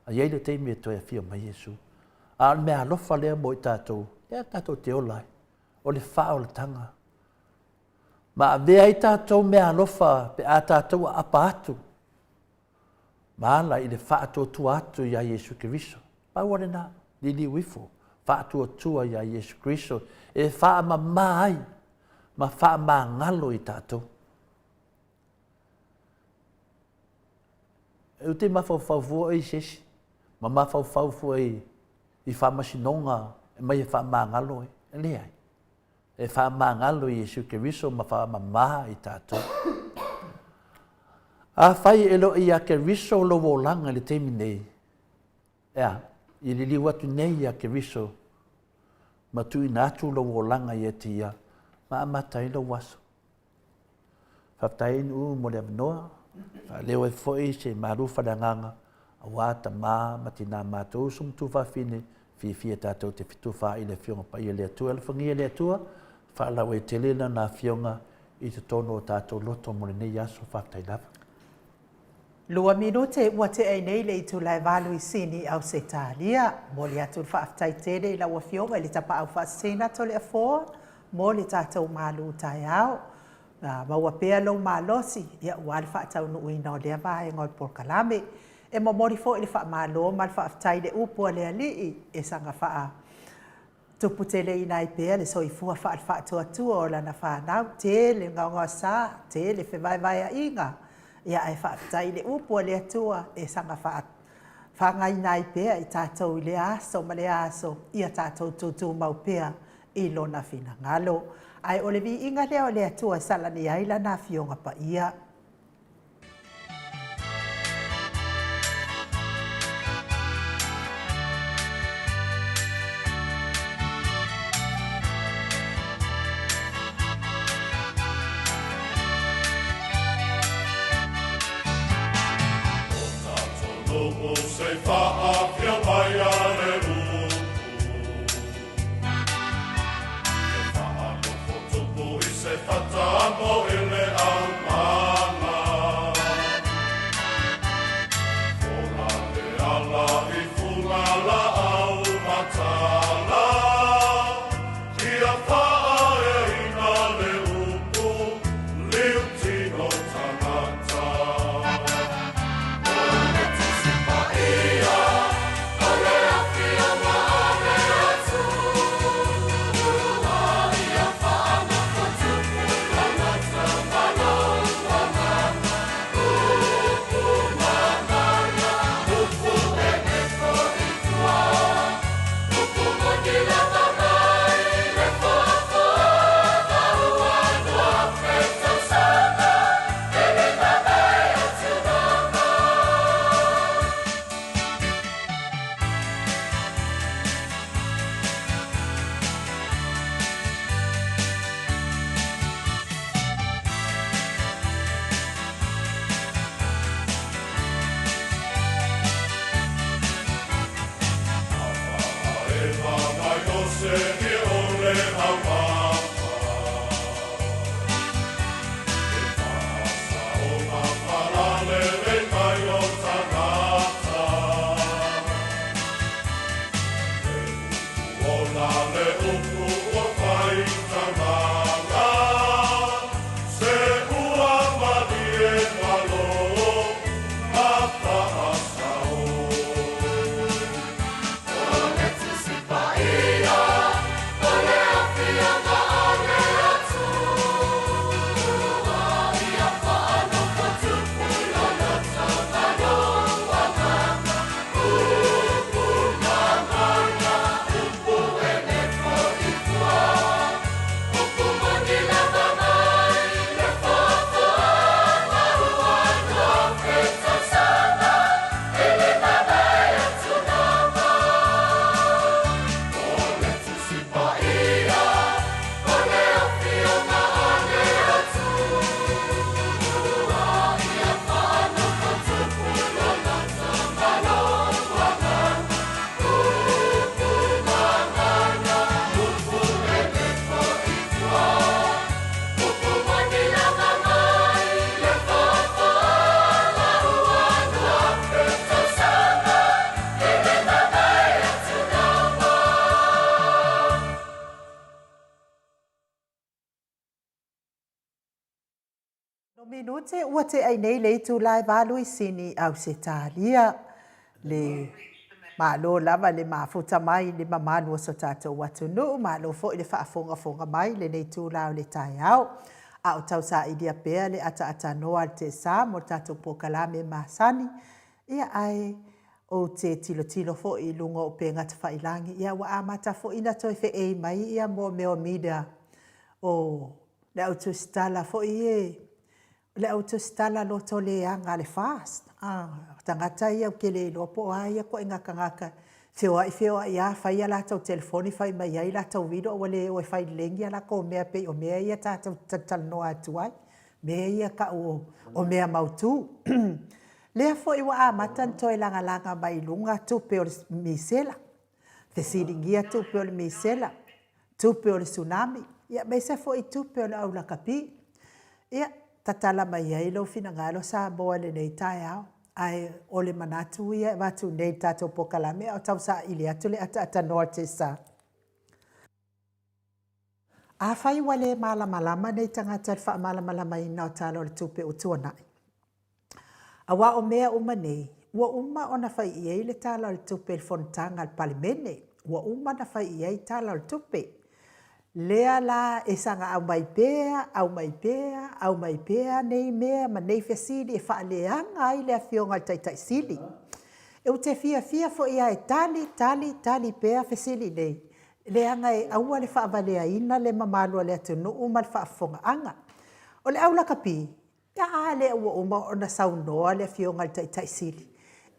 A i ai le taimi e toe afio mai Iesu. A o le meaalofa lea mo i tatou, lea tatou te ola ai, o le faaolataga. Ma avea ai tatou meaalofa pe a tatou aapa atu ma ala i le faatuatua atu iā Iesu Keriso. Pau o lena, liliu ifo, faatuatua iā Iesu Keriso e faamamā ai ma faamagalo i tatou. E ute mafaufau fua oe i se isi, ma mafaufau fua i, i faamasinoga e mai e faamagalo oe. E leai. E faamagalo i Iesu Keriso ma faamamā i tatou. Afai e le o ia Keriso lou olaga i le taimi nei, e a, i liliu atu nei ia Keriso ma tuuina atu lou olaga ia te ia, ma amata ai lou aso. Faafetai Nuu mo le avanoa, faaleo ai foi se malu faaleagaga aua tama ma tina matou uso ma tuafafine, fiafia tatou te fetufaai i le Afioga Paia le Atua. Alofagia le Atua, faalauaitele Lana Afioga i totonu o tatou loto mo lenei aso. Faafetai lava. Lua minute ua tea ai nei le itula e valu i Sini, Ausetalia. Momoli atu le faafetai tele i lau Afioga i le Tapaau Faasisina Toleafoa mo le tatou malu taeao. Maua pea lou malosi aua le faataunuuina o lea vaega o le polokalame. E momoli foi le faamalo ma le faafetai i le upu a le Alii e saga faa tuputeleina ai pea le soifua faale-faatuatua o lana fanau. Tele gaogaosa, tele fevaevaeaiga, ia ae faafetai i le upu a le Atua e saga faa faagaina ai pea i tatou i lea aso ma lea aso, ia tatou tutumau pea i Lona finagalo. Ae o le viiga lea o le Atua e salani ai Lana Afioga Paia. Tupu se i faafio mai a le upu. E faanofo tupu i se fata mo i le aumaga. Fola le ala i fuga laau matala. Ia faaeaina le upu liutino tagata. O le Tusi Paia, o le Afioga a le Atua, ia faanofo tupu loloto ma lou agaga, upu mangana, upu e nefo i tua, upu moni lava mai le foafoaga ua 1000 tausaga e le mavae atu lava. Eva mai o se o le aumama. E faasaoga faalalelei mai o tagata. Le upu ola le upu ua fai tagata. Se ua malie malo ma faasao. O le Tusi Paia, o le Afioga a le Atua, ia faanofo tupu loloto ma lou agaga, upu mangana, upu e nefo i tua, upu moni lava mai le foafoaga ua 1000 tausaga e le mavae atu lava. O le Tusi Paia, o le Afioga a le Atua, ia faanofo tupu loloto ma lou agaga, upu mangana, upu e nefo i tua, upu moni lava mai le foafoaga ua 1000 tausaga e le mavae atu lava. No minute ua teʻai nei le itula e valu i Sini, Ausetalia. Le Malo lava le mafuta mai i le mamalu o so tatou atunuu, malo foi le faafogafoga mai i lenei itula o le taeao. A o tausaili pea le ataatanoa a le TSA mo le tatou polokalame masani, ia ae ou te tilotilo foi i luga o upega tafailagi, ia ua amata foi ona toe feei mai ia mo mea o media o le au tusitala foi e, le au tusitala lotoleaga a le FAST. Ah, tagata ia ou te le iloa po o a ia ituaiga tagata, feoai feoai lava fai a latou telefoni fai mai ai latou video ua le o e fai lelei ni a latou mea pei o mea ia tatou te talatalanoa atu ai, mea ia tau o mea mautu. Lea foi ua amata ona toe lagalaga mai i luga tupe o le misela, fesiligia tupe o le misela, tupe o le tsunami, ia aemaise foi tupe o le au lakapi. Ia, tatala mai ai lou finagalo Samoa i lenei taeao, ae o le manatu ia e avatu nei i le tatou polokalame a o tausaili atu le ataatatanoa a le TSA. Afai ua le malamalama nei tagata i le faamalamalamaina o Tala o le Tupe ua tuanai, Aua o mea uma nei, ua uma ona fai i ai le Tala o le Tupe i le Fonotaga a le Palemene, ua uma ona fai i ai Tala o le Tupe. Lea la e saga aumai pea, aumai pea, aumai pea nei mea ma nei fesili e faaleaga ai le Afioga i le Taitai Sili. Ou te fiafia foi lava e tali, tali, tali pea fesili nei, leaga e aua le faavaleaina le mamalu o le atunuu ma le faafofogaaga. O le au lakapi, A lea ua uma ona saunoa le Afioga i le Taitai Sili,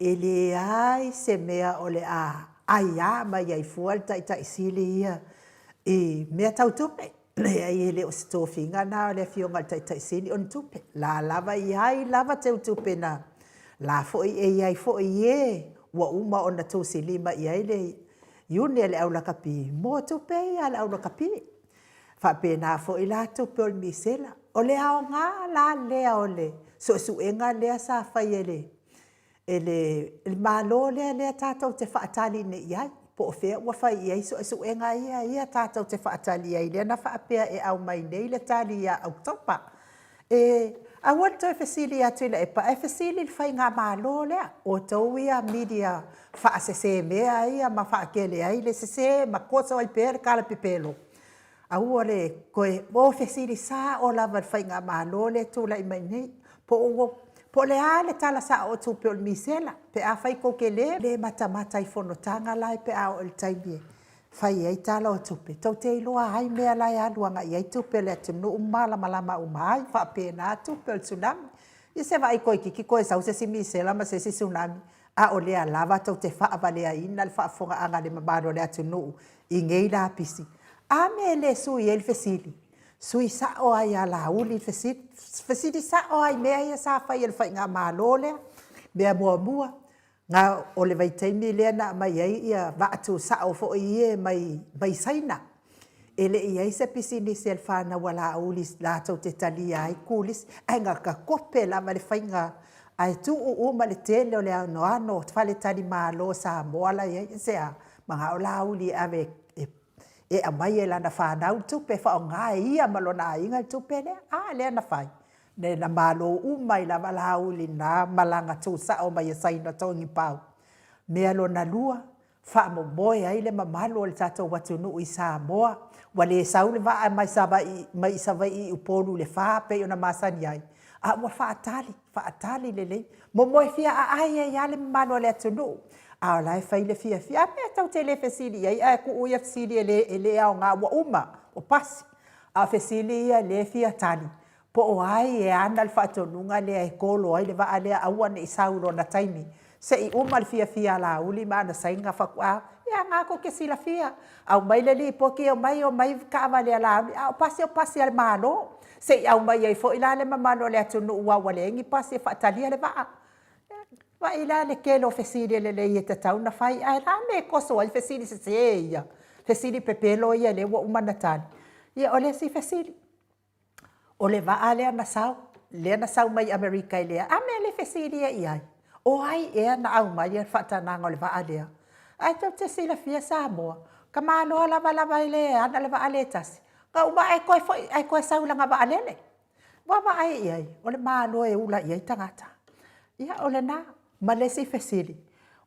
e leai se mea o le a aia mai ai fua le Taitai Sili ia i mea tau tupe. Leai, e le o se tofiga lena o le Afioga i le Taitai Sili o ni tupe. La lava i ai lava teutupe na. La foi e i ai foi e ua uma ona tusilima i ai le iuni a le au lakapi mo tupe ia a le au lakapi. Faapena foi la tupe o le misela. O le aoga la lea o le suesuega lea sa fai e le e le Malo lea lea tatou te faatali nei i ai, po o fea ua fai i ai suesuega ia ia tatou te faatali ai, lea na faapea e aumai nei le tali ia Oketopa. E aua le toe fesili atu i le EPA, ae fesili i le Faigamalo lea, outou ia media faasese mea ia ma faatele ai le sese ma toso ai pea le talapepelo, Aua le toe o fesili sao lava i le Faigamalo lea e tulai mai nei, po o po o le a le tala sao o tupe o le misela, pe afai tou te le le matamata i fonotaga la pe a oo i le taimi e fai ai tala o tupe, tou te iloa ai mea la e alu agai i ai tupe a le atunuu ma malamalama uma ai. E faapena tupe o le Tsunami. Ia se vaai toeitiiti toe sau se isi misela ma se isi Tsunami, a o lea lava tou te faavaleaina le faafofogaaga a le mamalu o le atunuu i nei lapisi. A mea e le sui ai le fesili? Sui sao lava ia Laauli le fesili. Fesili sao lava i mea ia sa fai e le faigamalo lea. Mea muamua, na o le vaitaimi lea na aumai ai vaa tusao foi ia mai Saina. E le i i ai se pisinisi a le fanau a Laauli latou te talia ai turisi, ae na tatope lava le faiga ae tuu uma le tele o le anoano o faletalimalo o Samoa la e i ai. Aisea? Manao Laauli e ave e aumai e lana fanau le tupe e faaaoga e ia ma lona aiga le tupe lea. A lea na fai? Lea na malo uma ai lava Laauli i lena malaga tusao mai a Saina Togipau. Mea lona lua, faamomoe ai le mamalu o le tatou atunuu i Samoa, ua le sau le vaa mai Savaii mai Savaii i Upolu i le fa pei ona masani ai, a ua faatali, faatali lelei. Momoe fiaaai ai lava le mamalu o le atunuu, a o la e fai le fiafia. A mea tou te le fesili i ai ae tuu ia fesili e le e le aoga ua uma, ua pasi. A o fesili ia lea e fia tali, Po o ai e ana le faatonuga lea e tolo ai le vaa lea aua ne i sau i lona taimi, se i uma le fiafia a Laauli ma ana saina faatoa, ia na tou te silafia, aumai le lipoti, omai omai taavale a Laauli, a o pasi o pasi a le Malo, se i aumai ai foi la le mamalu o le atunuu aua ua leai ni pasi e faatalia le vaa. Vaai la le tele o fesili lelei e tatau ona fai, ae a mea e toso ai fesili sese ia, fesili pepelo ia lea ua uma ona tali. Ia o le isi fesili, O le vaa lea na sau, lea na sau mai Amerika i le a mea e le fesili ai i ai? O ai ea na aumaia le faatanaga o le vaa lea? Ae tou te silafia Samoa, tamaloa lavalava e le ana le vaa lea e tasi, na uma ae toe foi ae toe sau i lana vaalele. Ua vaai i ai, o le Malo e ula i ai tagata. Ia, o lena. Ma le isi fesili,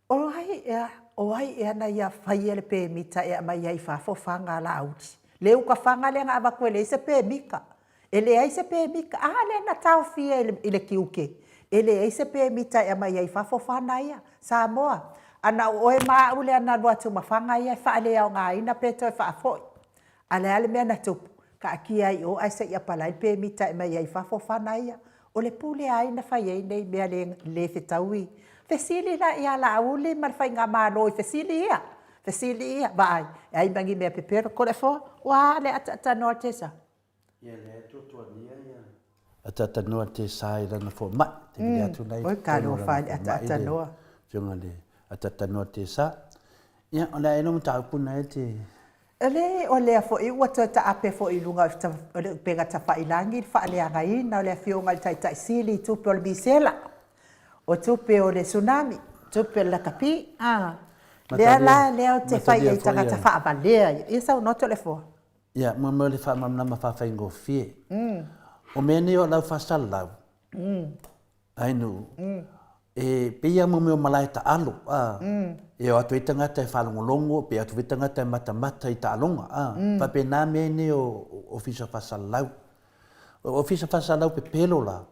o ai ea, o ai ea na ia faia le pemita e aumai ai i fafo faga a Laauli? Le uta faga lea na avatu e leai se pemita. E leai se pemita. A lea na taofia i le tiute, e leai se pemita e aumai ai i fafo faga ia. Samoa, ana o oe ma au lea na alu atu ma faga ia e faaleaogaina pe toe faafoi. A o le a le mea na tupu? Taatia ai i o ae se i apalai le pemita e aumai ai i fafo fana ia. O le pule a ai na fai ai nei mea le, le fetaui? Fesili la ia Laauli ma le Faigamalo i fesili ia, fesili ia, vaai, e ai ma ni mea pepelo. Toleafoa, ua le ataatanoa le tesa. Ia lea e tuatuagia ia ataatanoa le tesa i lana fomai. Te vili atu nei. Oi, talofa i le ataatanoa. Afioga le ataatanoa le tesa. Ia, o le a ea le mataupu na e te E leai, o lea foi ua toe taape foi i luga o le upega tafailagi le faaleagaina o le Afioga i le Taitai Sili i tupe o le misela, o tupe o le tsunami, tupe o le lakapi, a. Lea la, lea ou te fai ai i tagata faavalea ia. Ia saunoa Toleafoa. Ia, mo le faamalamalama faafaigofie. O mea nei o lau faasalalau, Ainuu, e pei lava mo mea o malae taalo, a, e o atu ai tagata e faalogologo, pe atu foi tagata e matamata i taaloga, a, faapena mea nei o Ofisa Faasalalau. O Ofisa Faasalalau pepelo la,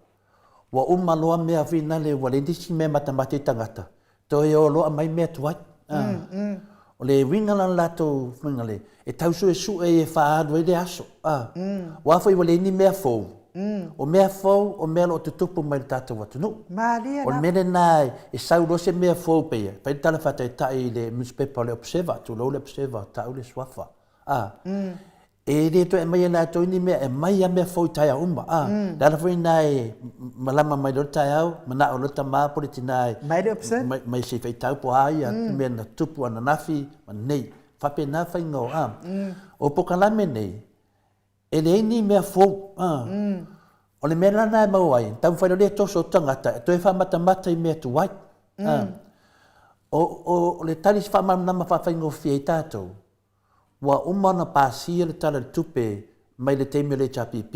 ua uma loa mea foi nale ua leai nisi mea e matamata ai tagata, Toe o loa aumai mea tuai. O le uiga la o le latou faiga le, e tau suesue e faaalu ai le aso. Aua foi ua leai ni mea fou. O mea fou, o mea o lo o tutupu mai i le tatou atunuu. Malie O le mea lena e sau loa se mea fou pei, fai le tala faataitai i le nusipepa o le Observer, tulou le Observer, tau le suafa. E le toe aumaia e latou ni mea, e aumai lava mea fou i taeao uma. A, le ala foi lena e malama mai loa le taeao, manao loa le tama po o le tina e Mai le option. mai, mai se i faitau po o a ia mea na tupu ananafi ma nei. E faapena faiga o, a. O polokalame nei, e leai ni mea fou. A. O le mea la lena e maua ai, taumafai loa le toso o tagata e toe faamatamata i mea tuai. A. O, o, o le tali faamalamalama faafaigofie ai tatou, Ua uma ona pasia le Tala o le Tupe mai le taimi o le HRPP.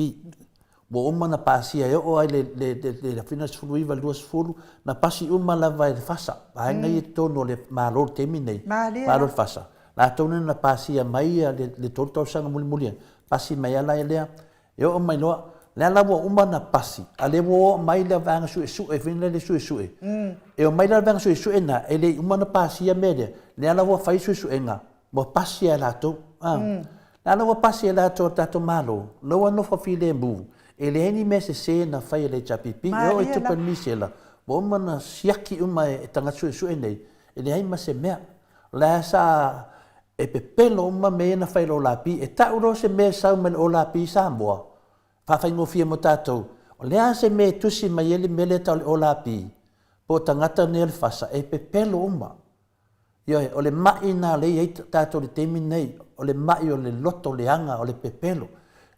Ua uma ona pasia e oo lava i le 19 i le 20, na pasi uma lava e le FASA, vaega ia i totonu o le Malo i le taimi lenei, Malo le FASA. Latou lea na pasia mai le 3 tausaga mulimuli ane, pasi mai lava la lea, e oo mai loa, lea la ua uma ona pasi, a o lea ua oo mai le vaega suesue foi lea suesue. E omai la le vaega suesue lena, e le i uma ona pasia mea lea, lea la ua fai suesuega, ua pasi e latou. A. Lea la ua pasi e latou a le tatou Malo, la ua nofo filemu, e leai ni mea sese na fai e le HRPP. E oo i tupe a le misela, ua uma ona siaki uma e tagata suesue nei, e leai ma se mea. O la sa e pepelo uma mea ia na fai e le OLAP. E tau loa se mea e sau mai le OLAP i Samoa, faafaigofie mo tatou, o le a se mea e tusi mai ai le mea lea e tau o le OLAP, po o tagata nei o le FASA, e pepelo uma. Ioe, o le mai lena lea e i ai tatou i le taimi lenei, o le mai o le loto leaga, o le pepelo.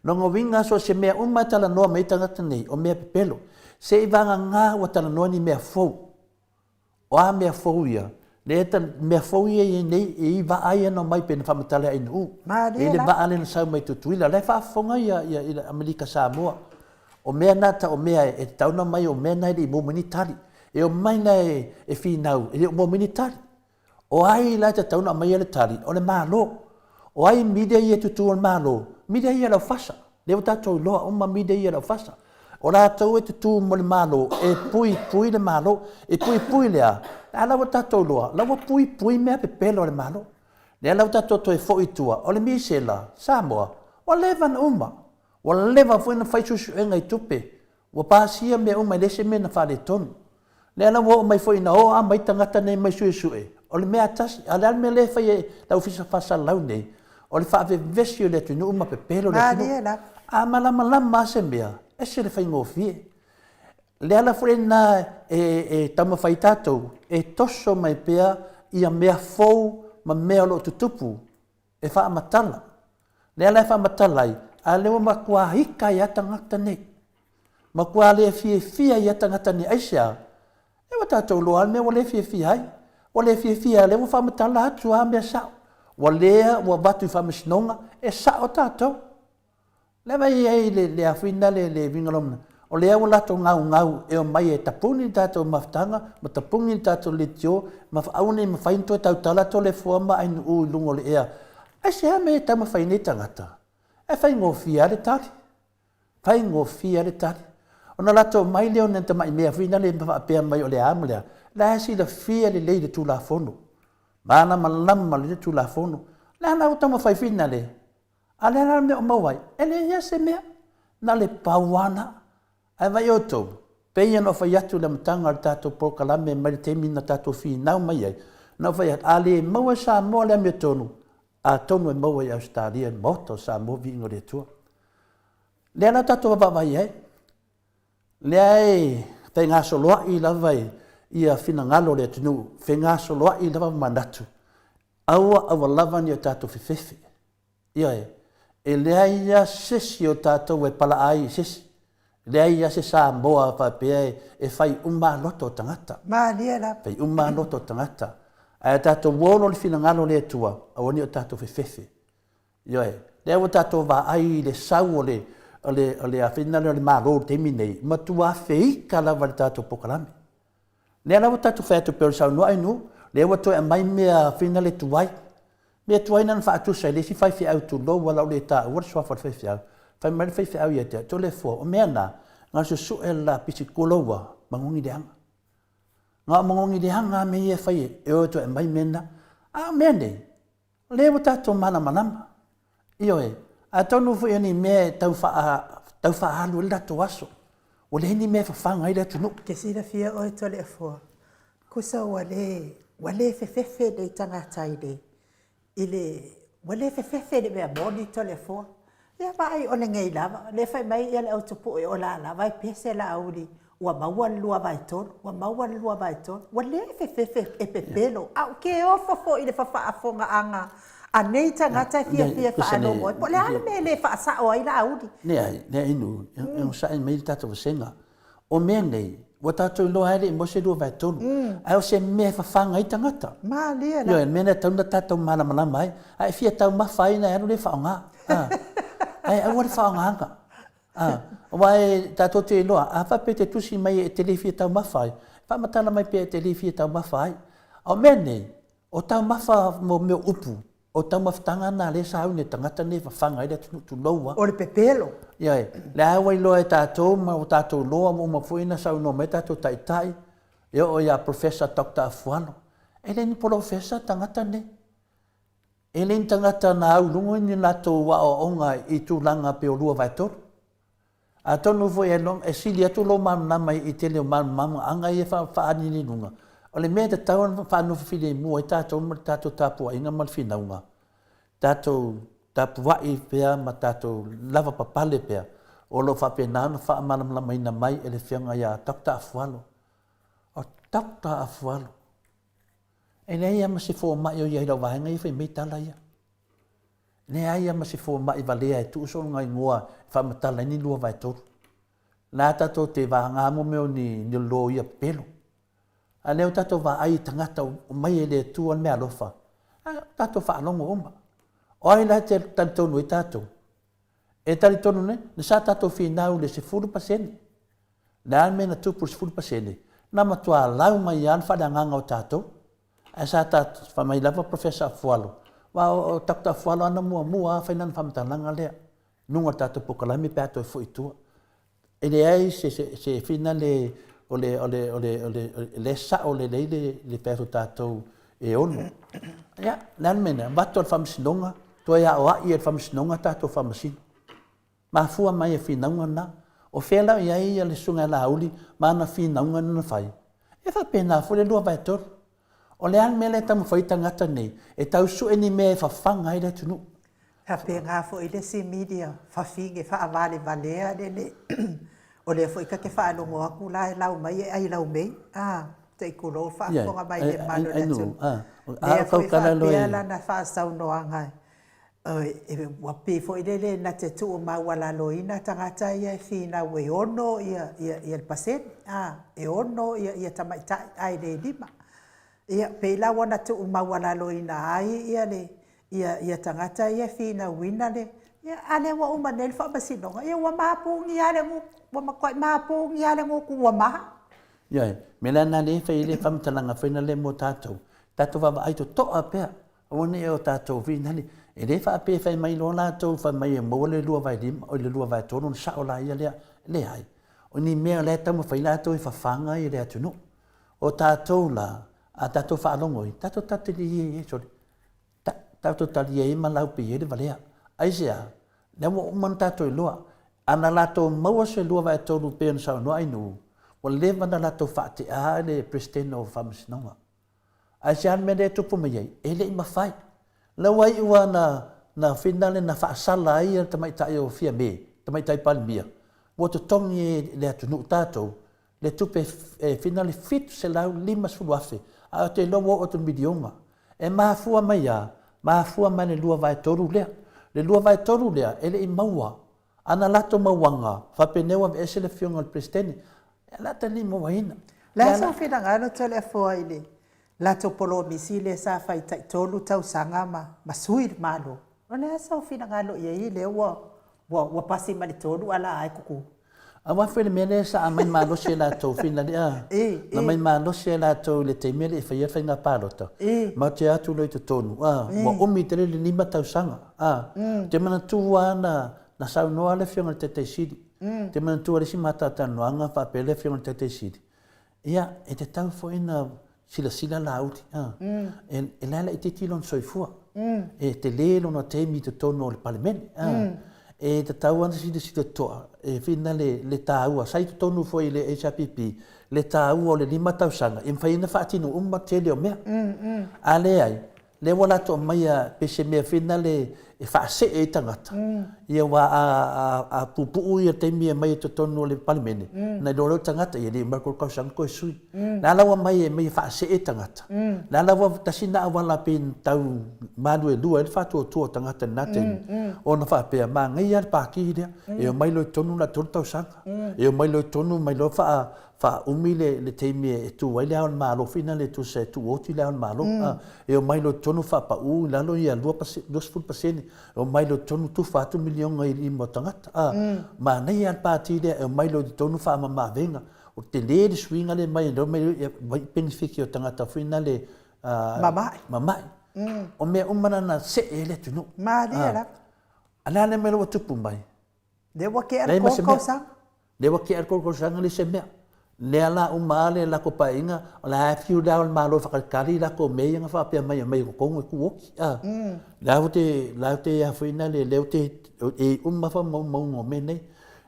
Lona uiga, so o se mea uma e talanoa mai ai tagata nei, o mea pepelo. Se i vagana ua talanoa ni mea fou. O a mea fou ia? Lea ta, mea fou ia i ai nei, e i vaa ia na omai pei ona faamatala e Ainuu. E i le vaa lea na sau mai Tutuila. La e faafofoga ia, ia, ia Amerika Samoa. O mea na ta o mea e tatau ona omai, o mea na e le i maua mai ni tali. E omai la e, e finau, e le o maua mai ni tali. O ai la e tatau ona aumaia le tali? O le Malo. O ai media ia e tutū o le Malo? Media ia a le aufasa. Lea ua tatou iloa uma media ia a le aufasa. O latou e tutū mo le Malo, e puipui le Malo. E puipui le a? A la ua tatou iloa, la ua puipui mea pepelo a le Malo. Lea la ua tatou toe foi i tua, o le misela, Samoa, ua leva ona uma. Ua leva foi ona fai suesuega i tupe Ua pasia mea uma e leai se mea na faaletonu. Lea la ua oo mai foi ina o a mai tagata nei mai suesue, o le mea tasi, a o le a le mea lea e fai e le Ofisa Faasalalau nei, o le faavevesi o le atunuu ma pepelo le atunuu. A malamalama lava se mea, ese le faigofie. Le ala foi lena e, e taumafai ai tatou e toso mai pea ia mea fou ma mea o lo o tutupu e faamatala. Lea la e faamatala ai, a lea ua matua ika ai lava tagata nei. Matua le fiafia ai lava tagata nei. Aisea? E ua tatou iloa lava le mea ua le fiafia ai. Ua le fiafia, lea ua faamatala atu lava mea sao. Ua lea ua avatu i faamasinoga, e sao tatou. Lea vai i ai le, le afina le, le uiga lomna, o lea ua latou gaugau e omai e tapuni le tatou mafutaga, ma tapuni le tatou leitio, ma aua ne i mafai ona toe tautala Toleafoa ma Ainuu i luga o le ea. Aisea mea e taumafai ai nei tagata? E faigofie lava le tali. Faigofie lava le tali. Ona latou omai lea o nai tamai mea foi na le faapea mai o le a ma le a, la e silafia lelei le Tulafono. Malamalama lelei le Tulafono. Le a la ua taumafai foi na le A o le a la le mea o maua ai? E leai lava se mea, na o le pau lava lena. Ae vaai outou, pei ona ou fai atu i le amataga o le tatou polokalame mai le taimi na tatou finau mai ai, na ou fai atu, a le maua e Samoa le amiotonu, atonu e maua i Ausetalia i le Maota o Samoa viiga o le Atua. Lea la tatou vaavaai ai, lea e fegasoloai lava ia finagalo o le atunuu, fegasoloai lava manatu, aua aua lava ni o tatou fefefe. Ioe, e leai lava se isi o tatou e palaai i se isi. E leai lava se Samoa faapea e fai uma lava loto o tagata. Malie lava. Fai uma lava loto o tagata. Ae a tatou olo i le finagalo o le Atua, aua ne i o tatou fefefe. Ioe, lea ua tatou vaai i le sau o le, o le, o le afina lea o le Malo i le taimi nei, matua feika lava i le tatou polokalame. Lea la ua tatou fai atu pei o le saunoa Ainuu, lea ua toe aumai mea fina le tuai. Mea tuai na na faatusa i le isi faifeau tulou a la ua le taua le suafa o le faifeau. Fai mai le faifeau ia te au, Toleafoa, o mea na, na o le susue le lapisi kuloua, magogi leaga. Na o magogi leaga lava mea ia e fai e o e toe aumai mea na. A o mea nei, O lea ua tatou malamalama. Ioe, atonu foi o ni mea e tau faa, tau faaalu ai le latou aso. Ua leai ni mea e fafaga ai le atunuu. Ke silafia oe Toleafoa, kusa ua le, ua le fefefe nei tagata i le, i le, ua le fefefe i le mea moni Toleafoa. Ia vaai o lenei lava, o lea e fai mai le au tupue o la lava e pese Laauli ua maua le 2/3, ua maua le 2/3. Ua le fefefe e pepelo, ae ou te ofo foi i le fafaafogaaga a nei tagata e fiafia e faalogo ai. Po o le a le mea e le faasao ai Laauli? Leai, leai Inu, e onosai mai le tatou vasega. O mea nei, ua tatou iloa lava e le i maua se 2/3, ae o se mea e fafaga ai tagata. Malie la. Ioe, o le mea lea e tatau ona tatou malamalama ai. A e fia taumafa ai ona e alu lea e faaaoga. Ae aua le faaaogaina. Aua e tatou te iloa, a faapea e te tusi mai e te le fia taumafa ai, faamatala mai pea e te le fia taumafa ai. A o mea nei, o taumafa mo mea o upu, o taumafataga na lea e sauni e tagata nei e fafaga ai le atunuu, tulou lava. O le pepelo. Ioe, lea ua iloa e tatou ma ua tatou iloa ua uma foi ona saunoa mai tatou taitai, e oo ia Professor Doctor Afualo, e le ni polofesa tagata nei. E le ni tagata na au i luga ni latou aoaoga i tulaga pei o 2/3. Atonu foi e sili atu lou malamalama i tele o malamalamaaga ia e faaaliali i luga, o le mea e tatau ona faanofo filemu ai tatou ma le tatou tapuaiga ma le finauga, tatou tapuai pea ma tatou lavapapale pea, o lo o faapena ona faamalamalamaina mai e le Afioga ia Doctor Afualo. O Doctor Afualo, e leai lava ma se fomai o i ai i lau vaega ia e fai mai tala ia. Leai lava ma se fomai valea e tuu sona igoa e faamatala ai ni 2/3. La tatou te vaga mo mea o ni loia pepelo. A lea ua tatou vaai i tagata ua omai e le Atua le meaalofa, a tatou faalogo uma. O ai la e te talitonu ai tatou? E talitonu nei, na sa tatou finau i le 10%. Le a le mea na tupu i le 10%? Na matua lau mai lava le faaleagaga o tatou. Ae sa ta fai mai lava Professor Afualo, aua o Doctor Afualo lava na muamua lava fai lana faamatalaga lea i luga o le tatou polokalame pe a toe foi i tua. E leai se se fina le o le o le o le o le lea e sao lelei le le fai atu o tatou e ono. Ia, le a le mea na avatu e le Faamasinoga, toe aoai e le Faamasinoga tatou Faamasino. Mafua mai e finauga na. O fea la o i ai le Susuga ia Laauli ma ana finauga na fai? E faapena foi le 2/3. O le a le mea lea e taumafai ai tagata nei e tau sue ni mea e fafaga ai le atunuu? Faapena foi le isi media fafine faavalevalea lele o lea foi ta te faalogo atu la e lau mai e ai laumei a tai tulou le faafofoga mai le mamalu o le atunuu. Lea foi faapea lana faasaunoaga Ua pei foi lele na te tuumaualaloina tagata ia e finau e ono le pasene, e ono tamaitai ae le lima. Ia, pei la ua na tuumaualaloina ai tagata ia e finauina le... Ia, a lea ua uma nei le faamasinoga, ia ua mapuni lava le gutu, ua matuai mapuni lava le gutu ua maha. Ioe, mea la lena lea e fai ai le faamatalaga foi lea mo tatou, tatou vaavaai totoa pea Aua ne i o tatou finali, e le faapea e fai mai loa latou fai mai e maua le 2/5, oi le 2/3 ona sao laia lea. Leai. O ni mea o la e taumafai latou e fafaga ai le atunuu. O tatou la, a tatou faalogo ai, tatou talie ai, sorry, ta, tatou talie ai ma laupei ai le valea. Aisea? Lea ua uma ona tatou iloa, a na latou maua se 2/3 pei ona saunoa Ainuu, ua leva ona latou faatea le Peresetene o Faamasinoga. Ae se a le mea lea e tupu mai ai? E le i mafai. La ua iu lava na, na finale na faasala ai le tamaitai o Fiame, tamaitai Palemia, ua totogi e le atunuu tatou le tupe e finale 750,000, ae ou te iloa ua oo atu i le miliona. E mafua mai a? Mafua mai le 2/3 lea. Le 2/3 lea e le i maua. A na latou mauaga, faapenei ua aveese le afioga i le Peresetene, e le ta ni mauaina. Le a sou finagalo Toleafoa i le latou polomisi lea sa fai tai tolu tausaga ma ma sui le Malo? O le a sou finagalo i ai lea ua ua ua pasi ma le tolu a la e kuku? Aua foi le mea lea sa aumai malosi e latou finale a, na aumai malosi e latou i le taimi e le i faia le faiga palota, matou te atu loa i totonu, a, ua umi tele le lima tausaga, a. Ou te manatua lava na na saunoa le Afioga i le Taitai Sili, Ou te manatua le isi matou talanoaga faapea le Afioga i le Taitai Sili, ia, e tatau foi ona silasila Laauli, a, e la e laitiiti lona soifua, e tele lona taimi i totonu o le Palemene, a, e tatau lava ona silasila totoa e whina le taua, sa i totonu foi i le HRPP le taua o le lima tausaga e mafai ai ona faatino uma tele o mea. A leai, lea ua latou aumaia pei se mea foi lena e e faasee ai tagata, ia aua a, a, a puupuu ia taimi e aumai i totonu o le Palemene, ona iloa lea o tagata, ia e le uma le tolu tausaga toe sui. O le a la ua aumai e aumai e faasee tagata? O le a la ua tasi lena auala pei na tau maluelue ai le faatuatua o tagata i lena taimi, ona faapea, manaia lava le Pati lea, e omai loa i totonu na o le tolu tausaga, e omai loa i totonu omai loa faa, faaumi le, le taimi e tu ai le Ao o le Malo foi lena e tusa e tuoti le Ao o le Malo, a, e omai loa i totonu faapau i lalo ia 20%, e omai loa i totonu tufa atu miliona i lima o tagata, a, manaia lava le Pati lea e omai loa i totonu faamama avega, o tele le suiga lea e aumai, e aumai penefiti o tagata foi na le, Mamae. Mamae. O mea uma na na see ai le atunuu. Malie lava. A le a le mea lea ua tupu mai? Lea ua tea le 3 tausaga. Lea ua tea le 3 tausaga leai se mea. Lea la uma lava le latou paeaiga, o la e fiu Le Ao o le Malo e faatalitali latou mea ia na faapea mai e aumai i totonu e tuoti. La ou te, la ou te a foi na le, lea ou te, e uma faamaumauga o mea nei.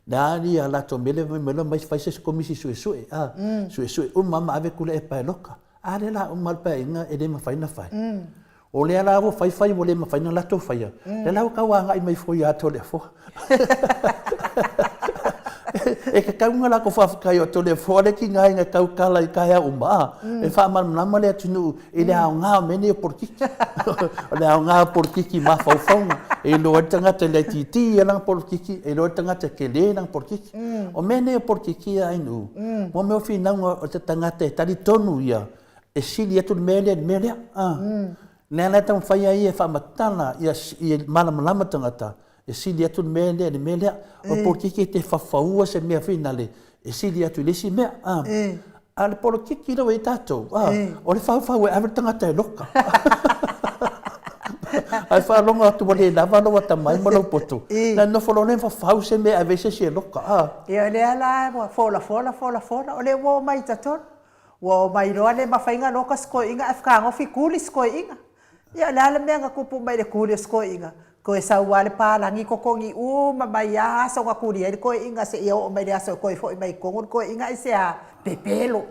Le a ia latou mea lea fai mai loa omai fai se isi komisi suesue, suesue uma ma ave Tuilaepa e loka. A lea la uma le paeaiga e le mafai ona fai. O lea la ua fai fai ua le mafai ona latou faia, lea la ua tau agai mai fua ia Toleafoa. E tatau ona latou faafetai o Toleafoa le tigaina e tautala i taeao uma, a, e faamalamalama le atunuu i le aoga o mea nei o polokiki. O le aoga o polokiki i mafaufauga, e iloa ai le tagata e laitiiti ia lana polokiki, e iloa ai le tagata e tele lana polokiki. O mea nei o polokiki a Ainuu, mo mea o finauga o se tagata e talitonu ia, e sili atu le mea lea i le mea lea. A. Lea la e taumafai ai e faamatala ia, ia malamalama tagata, e sili atu le mea lea i le mea lea. O le polokiki e te fafaua se mea finale e sili atu i le isi mea. A. A o le polokiki lea ua i ai tatou, a, o le faufau e ave le tagata e loka. Ae faalogo atu ua le lava lou atamai ma lou poto, na nofo loa lea fafau se mea e ave ai se isi e loka. A. Ia o lea la ua folafola folafola, o lea ua omai i totonu. Ua omai loa le mafai ona loka si toeaina ae fetagofi tuli si toeaina. Ia o le a le mea na tupu mai i le tuli o si toeaina? Toe sau lava le palagi totogi uma mai lava aso na tuli ai le toeaina seia oo mai le aso e toe foi mai i totonu le toeaina aisea? Pepelo.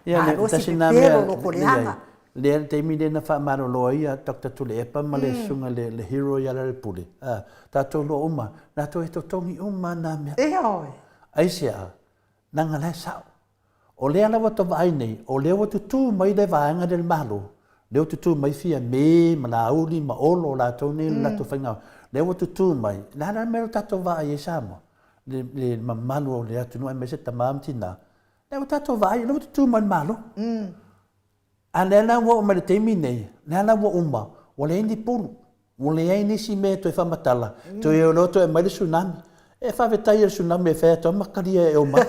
Ia le Malosi tasi lena mea pepelo loko leaga. Lea le taimi lea na faamalolo ai a Doctor Tuilaepa ma le susuga i le hero ia Lealailepule, a, tatou iloa uma, na toe totogi uma lava na mea. Ioe. Aisea? Leaga la e sao. O lea la ua ta vaai nei, o lea ua tutū mai le vaega lea i le Malo, lea ua tutū mai Fiame ma Laauli ma Olo, o latou nei le latou faiga, lea ua tutū mai, o le a la le mea lea ua tatou vaai ai Samoa, le mamalu o le atunuu aemaise tama ma tina, lea ua tatou vaai, o lea ua tutū mai le Malo. A lea la ua oo mai le taimi nei, lea la ua uma, ua leai ni pulu, ua leai nisi mea e toe faamatala, toe o loa toe aumai le tsunami. E faafetai i le tsunami e fai atu lava ma talia e omai.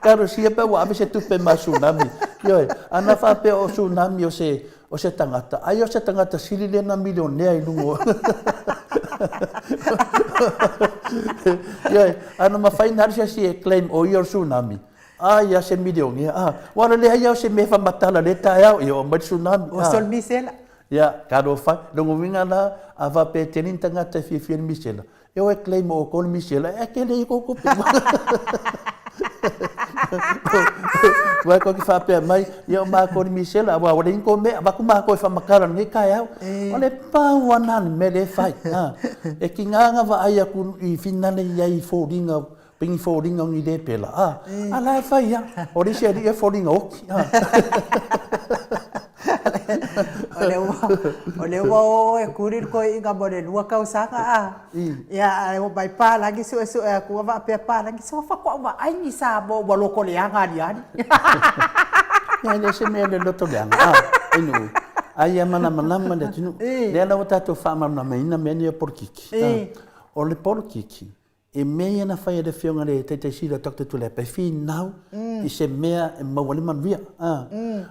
Talosia pe ua ave se tupe ma tsunami. Ioe, ana faapea o tsunami o se, o se tagata, ai o se tagata sili lea na milionea i luga o... Ioe, ana mafai na alu se isi e claim o ia o le tsunami, Ai a se milionea, a, ua ala leai a o se mea e faamatala lea taeao, ia oo mai le tsunami. Ua sol misela. Ia, talofa e. Lona uiga la, a faapea e tele ni tagata e fiafia i le misela, e o e claim mo outou le misela, ae tele ai tou tupe. Aua e tou te faapea mai, ia o matou le misela, aua ua leai ni tou mea, avatu matou e faamatala i lenei taeao. O le pau lava lena o le mea lea e fai. E tiga ona vaai atu i finale i ai i foliga Pei ni foliga o ni lepela, a, a la e fai lava. O le isi alii e foliga oti, a. O lea ua, o lea ua o e kuli le toeaina mo le lua tausaga, a. Ia, ae omai palagi suesue atu a faapea palagi, se ua faatoa ou vaai ni Samoa ua loto leaga aliali. Ia, e le o se mea le loto leaga, a, e nuu. Ai ia malamalama le atunuu. Lea la ua tatou faamalamalamaina mea nei o polokiki, a. O le polokiki, I mea ia na fai e le Afioga i le Taitai Sili o Doctor Tuilaepa e finau i se mea e maua ai le manuia.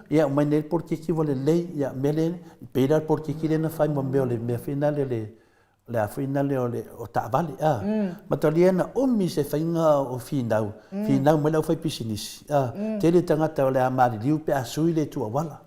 Ia aumai nei le polokiki ua lelei, ia mea lea, e pei la le polokiki lea na fai mo mea o le mea foi lea le le a foi lea o le o taavale a. Matalia na umi se faiga o finau, finau mai le aufaipisinisi a, tele tagata o le a maliliu pe a sui le itu auala.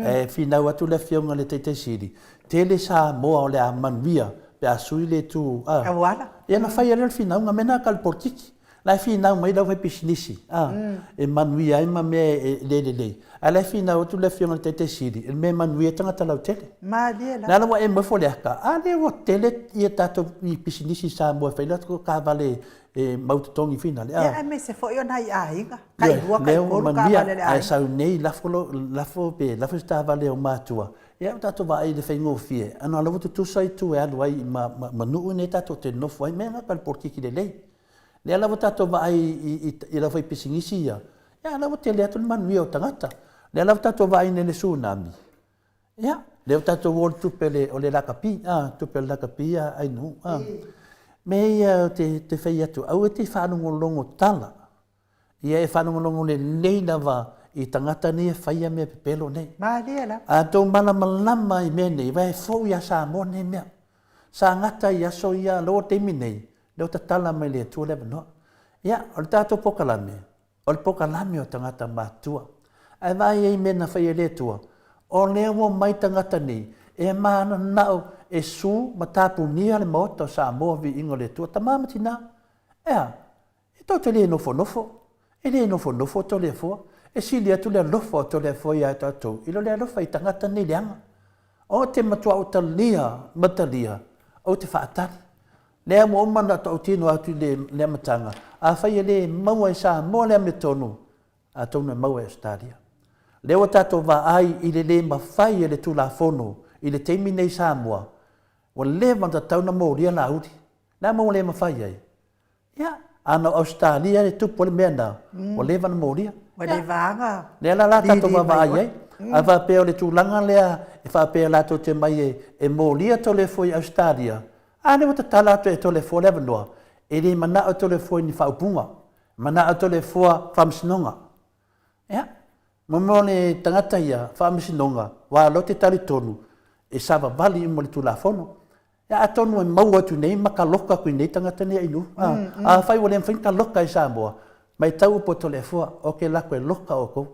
Ae finau atu le Afioga i le Taitai Sili, Tele Samoa o le a manuia pe a sui le itu a. Auala. Ia na fai ai lea o le finauga, mea na ka le polokiki. La e finau mai le aufaipisinisi, a, e manuia ai ma mea e le lelei. Ae la e finau atu le Afioga i le Taitai Sili, i le mea e manuia ai tagata lautele. Malie lava. Lea la ua e nofo i le ata, a lea ua tele ia tatou pisinisi i Samoa e fai ai latou taavale e mau totogi foi lale, a. Ia aemaise foi o nai aiga, tailua, taitolu taavale a le aiga. Ae sau nei lafo lo, lafo pe lafo se taavale a ou matua, ia ua tatou vaai i le faigofie, ona o la ua tutusa itu e alu ai ma, ma, ma nuu nei tatou te nofo ai, mea na o le polokiki lelei. Lea la ua tatou vaai i, i, i le aufaipisinisi ia, ia la ua tele atu le manuia o tagata. Lea la ua tatou vaai nei i le tsunami, ia, lea ua tatou o i le tupe o le lakapi, a, tupe o le lakapi a Ainuu, a. Mea ia ou te, te fai atu, aua e te faalogologo tala, ia e faalogologo lelei lava i tagata nei e faia mea pepelo nei. Malie lava. A outou malamalama i mea nei, aua e fou ia Samoa nei mea. Sa gata i aso ia, loa taimi nei, lea ua tatala mai e le Atua le avanoa. Ia, o le tatou polokalame, o le polokalame o tagata matutua. Ae vaai ai i mea na fai e le Atua, o lea ua omai tagata nei e mananao e su ma tapunia le Maota o Samoa viiga o le Atua, tama ma tina. E a? E tou te le nofonofo, e le nofonofo Toleafoa, e sili atu le alofa o Toleafoa ia tatou i lo le alofa i tagata nei leaga. O te matua ou talia ma talia, ou te faatali. Lea ua uma ona tautino atu i le, le amataga, afai e le maua e Samoa le amiotonu, atonu e maua e Ausetalia. Lea ua tatou vaai i le le mafai e le Tulafono i le taimi nei i Samoa, ua leva ona tatau ona molia Laauli. Le a mea ua le mafai ai? Ia, a na o Ausetalia e tupu ai le mea lena, ua leva ona molia. Ua leva ona Lea la la tatou vaavaai ai. A faapea o le tulaga lea e faapea latou te mai e molia Toleafoa i Ausetalia, a lea ua tatala atu e Toleafoa le avanoa, e le manao Toleafoa i ni faaupuga, e manao Toleafoa faamasinoga. Ia, mo mea o le tagata ia, faamasinoga, aua o lea ou te talitonu, e savavali uma i le Tulafono. Ia atonu e maua atu nei ma taloka atu i nei tagata nei Ainu. Afai ua le mafai ona taloka e Samoa, matau upu a Toleafoa, ok lako e loka outou.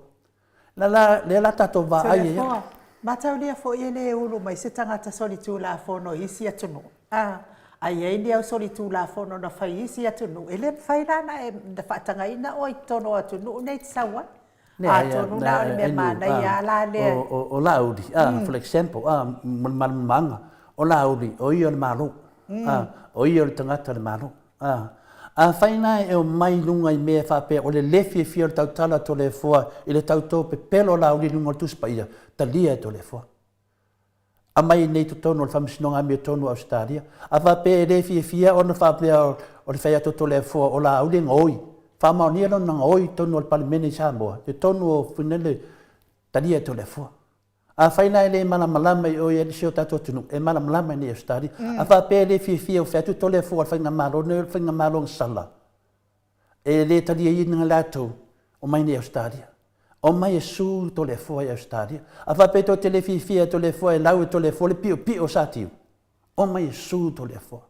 La la lea la tatou vaai ai. Toleafoa, mataulia foi e le ulu mai se tagata solitulafono i isi atunuu. A, a i ai ni au solitulafono na fai i isi atunuu, e le mafai la ona e faatagaina oe i totonu o atunuu nei e te sau ai. Atonu la o le mea manaia lava la lea. O Laauli, for example, mo le malamalamaga, o Laauli, o ia o le Malo, o ia o le tagata o le Malo. Afai la e omai i luga i mea faapea o le le fiafia o le tautala a Toleafoa i le tauto pepelo o Laauli i luga o le Tusi Paia, talia e Toleafoa. Aumai i inei i totonu o le Faamasinoga Amiotonu o Ausetalia. A faapea e le fiafia ona faapea o le fai atu o Toleafoa o Laauli e gaoi, faamaonia lona gaoi i totonu o le Palemene i Samoa, i totonu o Fuinele, talia e Toleafoa. Afai la e le malamalama i o i si o tatou atunuu, e malamalama i inei i Ausetalia. A faapea e le fiafia ua fai atu Toleafoa o le Faigamalo lenei o le Faigamalo na sala, e le taliaina latou, omai nei i Ausetalia. Omai e su Toleafoa i Ausetalia. A faapea tou te le fiafia e Toleafoa e lau e Toleafoa le piopio o Satiu, omai e su Toleafoa.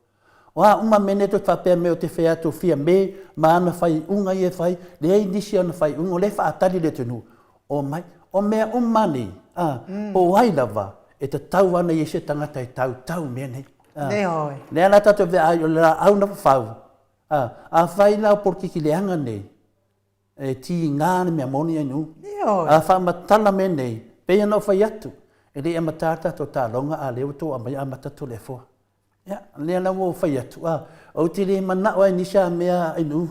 O a uma mea nei tou te faapea mai ou te fai atu fia me ma ana faaiuga ia e fai, leai nisi ana faaiuga, o lea e faatali le atunuu, omai. O mea uma nei, a, po o ai lava, e tatau lava ona i ai se tagata e tautau i mea nei. A, lea la tatou te vaai o le laau na fafau, A, afai la o polokiki leaga nei, e tiga le mea moni ainu. Ioe. A faamatala mea nei, pei ona ou fai atu, e le i amata le tatou taaloga a lea ua tou aumai amata Toleafoa. Ia, lea la ua ou fai atu, a, ou te le manao lava i nisi a mea ainu.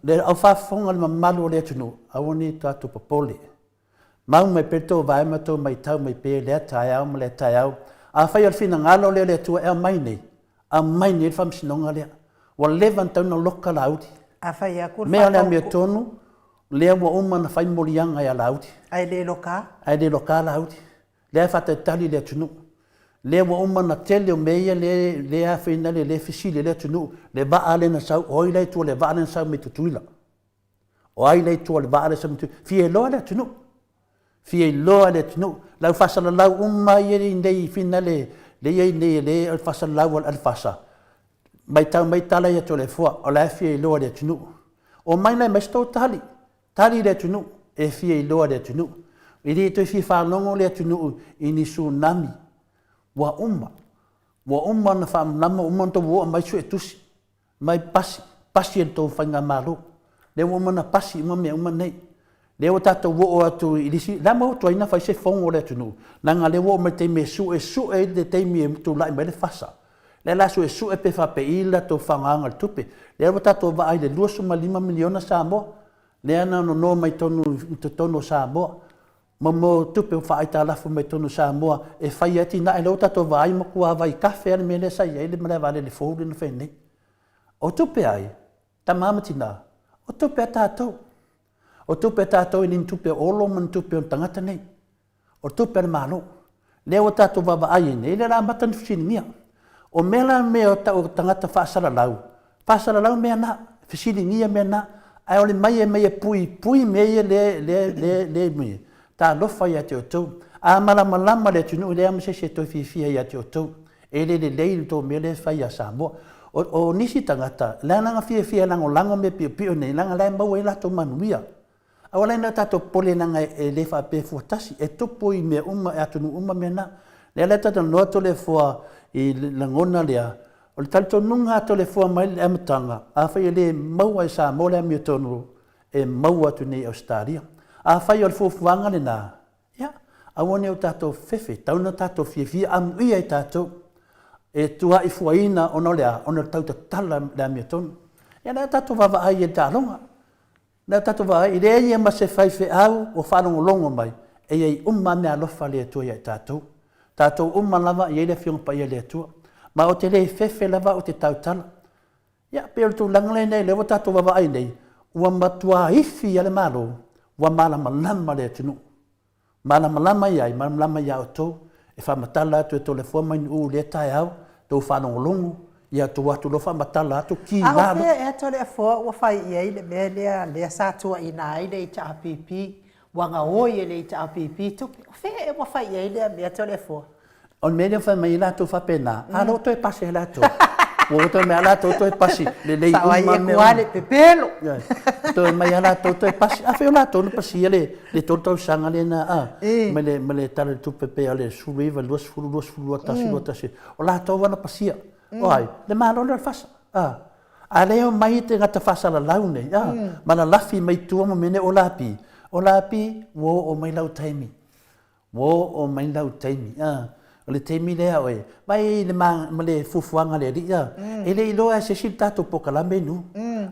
Le au faafofoga le mamalu o le atunuu, aua ne i tatou popole. Mau mai pea le tou vae ma tou matau mai pea i lea taeao ma lea taeao. Afai o le finagalo lea o le Atua e aumai nei, aumai nei le faamasinoga lea. Ua leva ona tatau ona loka Laauli. Afai atu le Mea o le amiotonu, lea ua uma ona fai moliaga ia Laauli. Ae le loka. Ae le loka Laauli. Lea e faatalitali le atunuu. Lea ua uma ona tele o mea ia lea, lea afaina le, lea fesili ai le atunuu, le vaa lea na sau, o ai la i tua o le vaa lea na sau mai Tutuila? O ai la i tua o le vaa lea sa matua? Fia iloa le atunuu. Fia iloa le atunuu. Lau faasalalau uma ia i nei finale le ia i nei le o le faasalalau a le fasa. Maitau mai tala ia Toleafoa, o la e fia iloa le atunuu. Omai la e aumai se tou tali. Tali le atunuu, e fia iloa le atunuu. E le toe fia faalogo le atunuu i ni tsunami. Ua uma. Ua uma ona faamalama, ua uma ona outou o aumai suetusi. Mai pasi. Pasi e le tou faigamalo. Lea ua uma ona pasi uma mea uma nei. Lea ua tatou oo atu i le isi, la ma ua tuai ona fai se fono a le atunuu, leaga lea ua oo mai i le taimi e suesue ai le taimi e tulai mai ai le FASA. Lea la suesue pe faapei le latou faaaogaina o le tupe. Lea ua tatou vaai i le $25 miliona Samoa lea na nono mai totonu i totonu o Samoa ma mo tupe ua faaaitalafu mai totonu o Samoa e fai ai atinae. Lea ua tatou vaai matua vaitafe lava le mea lea sa i ai le malaevaalele fou lea na fai nei. O tupe a ai? Tama ma tina, o tupe a tatou. O tupe a tatou e le ni tupe a Olo ma ni tupe a tagata nei. O tupe a le Malo. Lea ua tatou vaavaai ai nei, lea o le a amata ona fesiligia. O mea la mea o tau o tagata faasalalau, faasalalau mea na, fesiligia mea na, ae o le mai e mai e puipui mea ia lea, lea, lea, lea e talofa ia te outou. A malamalama le atunuu, e leai lava ma se isi e toe fiafia ia te outou. E le lelei le tou mea lea e fai ia Samoa. O, o nisi tagata, leaga na fiafia e lagolago mea piopio nei, leaga la e maua ai latou manuia. Aua la ne i o tatou popole leaga e le faapea e fuatasi, e tupu i mea uma, i atunuu uma mea na. Lea la e talanoa Toleafoa i le lagona lea, o le talitonuga a Toleafoa mai le amataga, afai e le maua e Samoa le amiotonu, e maua atu nei i Ausetalia. Afai o le fuafuaga lena, Ia, aua ne i o tatou fefe, tau ina tatou fiafia, amuia i tatou e tuaifuaina ona o le a? Ona o le tautatala i le amiotonu. Ia, o le a tatou vaavaai i le taaloga. O le a tatou vaavaai, e leai lava ma se faifeau o faalogologo mai, e i ai uma lava meaalofa a le Atua ia i tatou. Tatou uma lava e i ai le Afioga Paia a le Atua. Ma ou te le fefe lava ou te tautala. Ia, pei o le tulaga lenei lea ua tatou vaavaai nei, ua matua ifi lava le Malo, ua malamalama le atunuu. Malamalama i ai, malamalama ia outou, e faamatala atu e Toleafoa mai Nuuu i lea taeao, tou faalogologo, ia tou atu loa faamatala atu, ki A o fea ea Toleafoa ua fai i ai le mea lea, lea sa tuuaina ai le HRPP, ua gaoi e le HRPP tupe? O fea ea ua fai i ai lea mea Toleafoa? O le mea lea fai mai ai latou faapena, a lea ua toe pasi e latou. Ua toe mai a latou toe pasi lelei uma mea uma. le pepelo. Toe mai a latou toe pasi. A fai o latou na pasia le 3 tausaga lea na a ma le ma le Tala o le Tupe pei o le 19, 20, 20, 21, 21. O latou lava na pasia. O ai? Le Malo lea o le FASA. A. A lea e omai tagata faasalalau nei, a, ma lalafi mai tua ma mea nei o lapi. O lapi, ua oo mai lau taimi. Ua oo mai lau taimi, a, o le taimi lea oe, vaai i le ma, ma le fuafuaga a le Alii, a, e le iloa e se isi le tatou polokalame nu.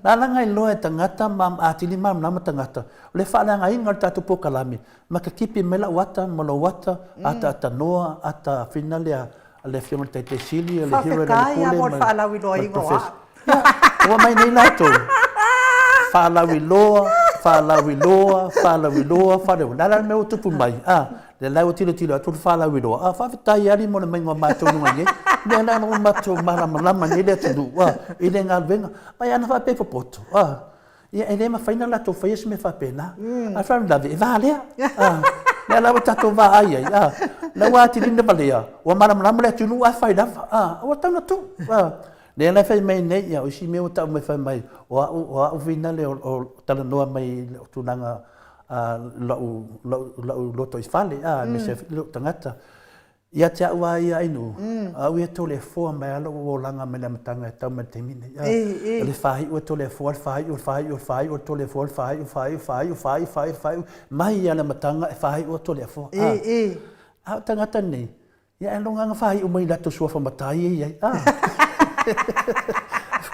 Lalaga iloa e tagata ma atili malamalama tagata, o le faaleagaina o le tatou polokalame, ma katipi mai lau ata ma lou ata, ata atanoa, ata fina lea a le Afioga i le Taitai Sili, o le Hero Faafetai lava mo le faalauiloaina o au. Ua mai nei latou, faalauiloa, faalauiloa, faalauiloa, faalauiloa. Le a la le mea ua tupu mai? A, lea la ua tilotilo atu le faalauiloa. A, faafetai Ali mo le maiga o matou luga nei. Lea la ua matou malamalama nei le atunuu, a, i le galuega. Mai ana faapea e popoto, a, Ia, e le mafai ona latou faia se mea faapena. A o le faalavelave, e valea. A, lea la ua tatou vaai ai, a, la ua atili ona valea, ua malamalama le atunuu ae fai lava, a, ua tatau ona tuu. A, lea la e fai mai nei, ia, o isi mea ua tau mai fai mai, o au, o au finale o, o talanoa mai i le tulaga, a, lau, lau, lau lotoifale, a, aemaise foi lou tagata. Ia te au lava ia Ainuu, au ia e Toleafoa mai lava lou olaga mai le amataga e tau mai le taimi nei. O le faaiu e Toleafoa, le faaiu, le faaiu, le faaiu, le Toleafoa, le faaiu, faaiu, faaiu, faaiu, faaiu, faaiu, mai lava le amataga e faaiu a Toleafoa. A o tagata nei, ia ailoga lava na faaiu mai i latou suafa matai ia e i ai.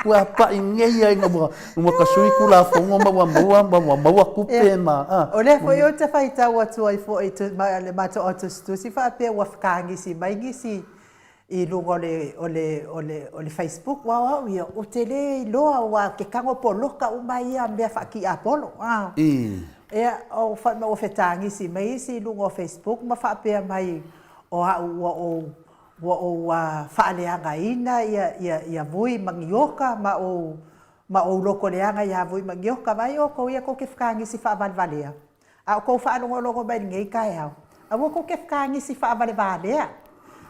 Ua pai nei ai ina ua ua tasui Tulafono ma ua maua ma ua maua tupe ma a. O lea foi ou te faitau atu ai foi i le matou autusitusi faapea ua fetagisi mai nisi i luga o le o le o le o le Facebook aua o au ia ou te le iloa aua ou te tago poloka uma ia mea faatiapolo a. Ia fai mai ua fetagisi mai isi i luga o Facebook ma faapea mai o au ua ou Ua ou faaleagaina ia Vui ma Gioka ma ou ma ou loko leaga iā Vui ma Gioka. Vaai outou ia tou te fetagisi faavalevalea, a o tou faalogologo mai i lenei taeao, aua tou te fetagisi faavalevalea.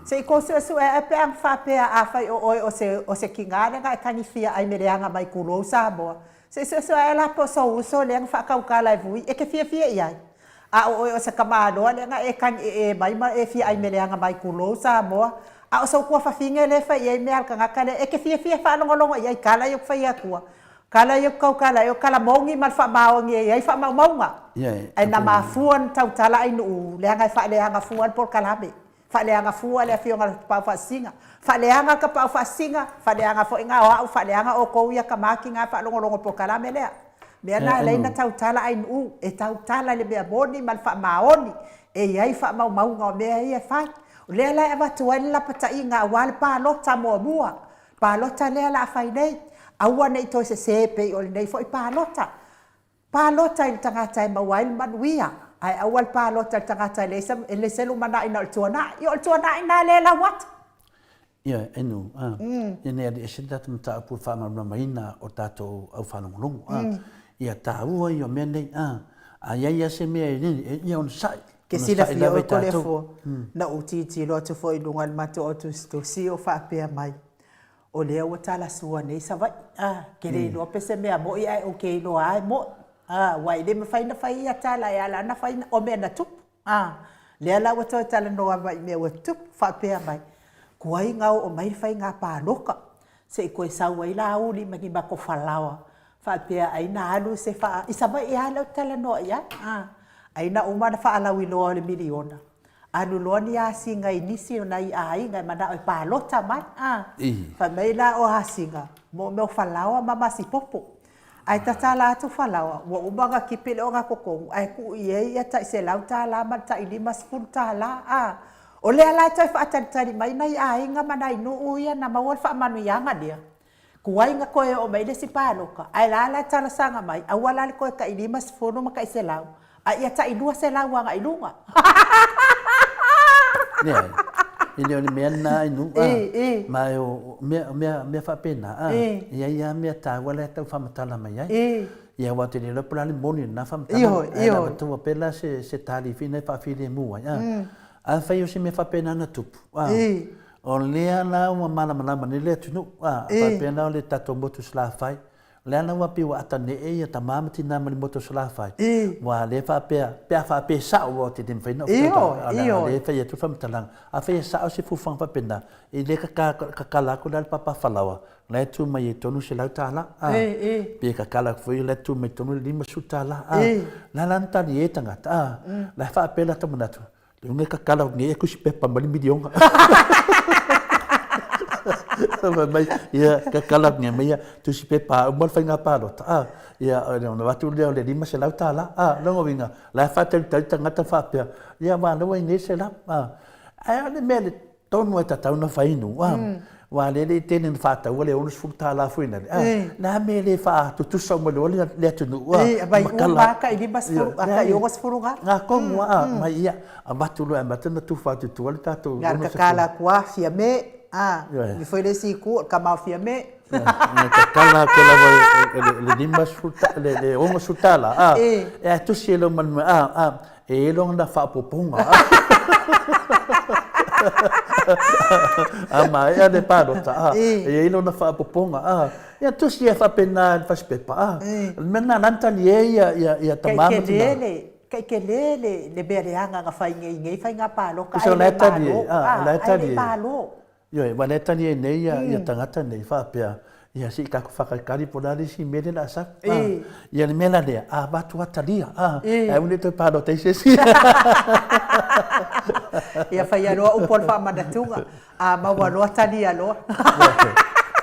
Se i tou suesue ae pe a na faapea afai o oe o se o se tina lea na e tagifia ai me leaga mai tulou Samoa, se i suesue ae la po o sou uso lea na faatautala e Vui e te fiafia i ai. A o oe o se tamaloa lea na e tagi ee mai ma e fia aimeleaga mai tulou Samoa, a o sou tuafafine lea e fai i ai mea a le tagata lea, e te fiafia e faalogologo i ai tala ia ou te fai atua. Kala ia ku kala e o kala mongi ma le faamaoni e i ai faamaumauga. Ae na mafua ona tautala Ainuu leaga e faaleaga fua le polokalame, faaleaga fua le afioga i le Tapaau Faasisina, faaleaga le Tapaau Faasisina, faaleaga foi na o au, faaleaga outou ia tama tina e faalogologo i le polokalame lea. Mea na e ala ai ona tautala Ainuu, e tautala i le mea moni ma le faamaoni e i ai faamaumauga o mea ia e fai. O lea la e avatu ai le lapataiga aua le palota muamua Palota lea la a fai nei, aua ne i toe sese pei o lenei foi palota. Palota i le tagata e maua ai le manuia, ae aua le palota i le tagata e leai se, e leai se lumanai na o le tuanai. Ia o le tuanai lena lea e lau atu. Ioe, Enu, a, ia nei alii ese le tatou mataupu i le faamalamalamaina o tatou au faalogologo, a, ia taua ia o mea nei, a, a i ai lava se mea e, ia onosai, Ke silafia oe Toleafoa, na ou tilotilo atu foi i luga o le matou autusitusi o faapea mai, o lea ua talasua nei Savaii. A, ke le iloa pe se mea moʻi ae ou ke iloa lava e moʻi. A, aua e le mafai ona fai ia tala e ala ona fai o mea na tupu. A, lea la ua toe talanoa mai i mea ua tutupu, faapea mai, tuai na oo mai le faiga paloka, se i toe sau ai Laauli ma ni matou falaoa faapea ai na alu se faa i Savaii lava lea ou te talanoa i ai, a, ai na uma ona faalauiloa o le miliona, alu loa ni asiga i nisi o nai aiga e manao e palota mai, a, fai mai la o asiga, mo mea o falaoa ma masipopo. Ae tatala atu falaoa, ua uma ona tipi le ogatotonu ae tuu i ai ia tai $100 ma le tai $50, a. O lea la e toe faatalitali mai nai aiga ma nai nuu ia na maua le faamanuiaga lea, Tuai na toe oo mai le isi palota, ae la la e talosaga mai, aua la le toe tai 50 ma tai 100, a ia tai 200 agai i luga. Leai, e le o le mea lena ai nuu, a, ma o mea, o mea, mea faapena, a, e i ai lava mea taua la e tau faamatala mai ai. Ia aua ou te le iloa po o le a le moni o lena faamatalaga, ae na avatua pea la se, se talifi ina ia faafilemu ai, a. Afai o se mea faapena na tupu, a, O lea la ua malamalama nei le atunuu, a faapea la o le tatou motu Salafai, o lea la ua pei ua atanee ia tama ma tina ma le motu Salafai, ua lea faapea, pe a faapea e sao, aua ou te le mafai ona ou tautala, leaga o lea e fai atu le faamatalaga. Afai e sao se fuafuaga faapena, e le kakala atu la le papa falaoa, o la e tu mai ai tonu le $100, a, pe kakala atu foi o la e tu mai tonu le $50, a, la la na talie ai tagata, a, la e faapea lata manatu, Lea kakala o nei tusi pepa mai le miliona. Fai mai, ia, kakala nei mai ia tusi pepa a uma le faiga palota, a, ia, ona avatu lea o le $500, a, lona uiga, la e faatalitali tagata faapea, ia aua o lea ua i nei le selau, a. Ae o le mea le tonu e tatau ona fai nu, a, Aua o lea e le i tele ina faataua le $60 foi lale, a, le a mea e le faatutusa uma loa le atunuu, a, E, aumai uma lava tai 50, a tai 60 ga. Ga tonu lava, a, aumai, ia, avatu loa e amata ona tufa atu i tua le tatou 60. Na o le tatala atu lava, Fiame, a, alu foi le isi itu, o le tama o Fiame. Na tatala atu lava e le 50, le $60, a, e tusi ai loa ma le mea, a, a, E i ai lona faaopoopoga. A maea le palota, a, e i ai lona faaopoopoga, a. Ia tusi ai faapena i le fasipepa, a. O le mea lena o la e na talie ai ia tama ma tina. Tai tele le mea leaga na fai nei i nei faiga palota ae le Malo, a, ae le Malo. Ioe, aua o lea e tali ai nei ia tagata nei faapea, ia se i tatou faatalitali po o le a le isi mea lea o le a sau. Ia le mea la lea, a avatu lava talia, a, ae aua ne i toe palota ai se isi. Ia faia loa upu o le faamanatuga, a maua loa talia loa.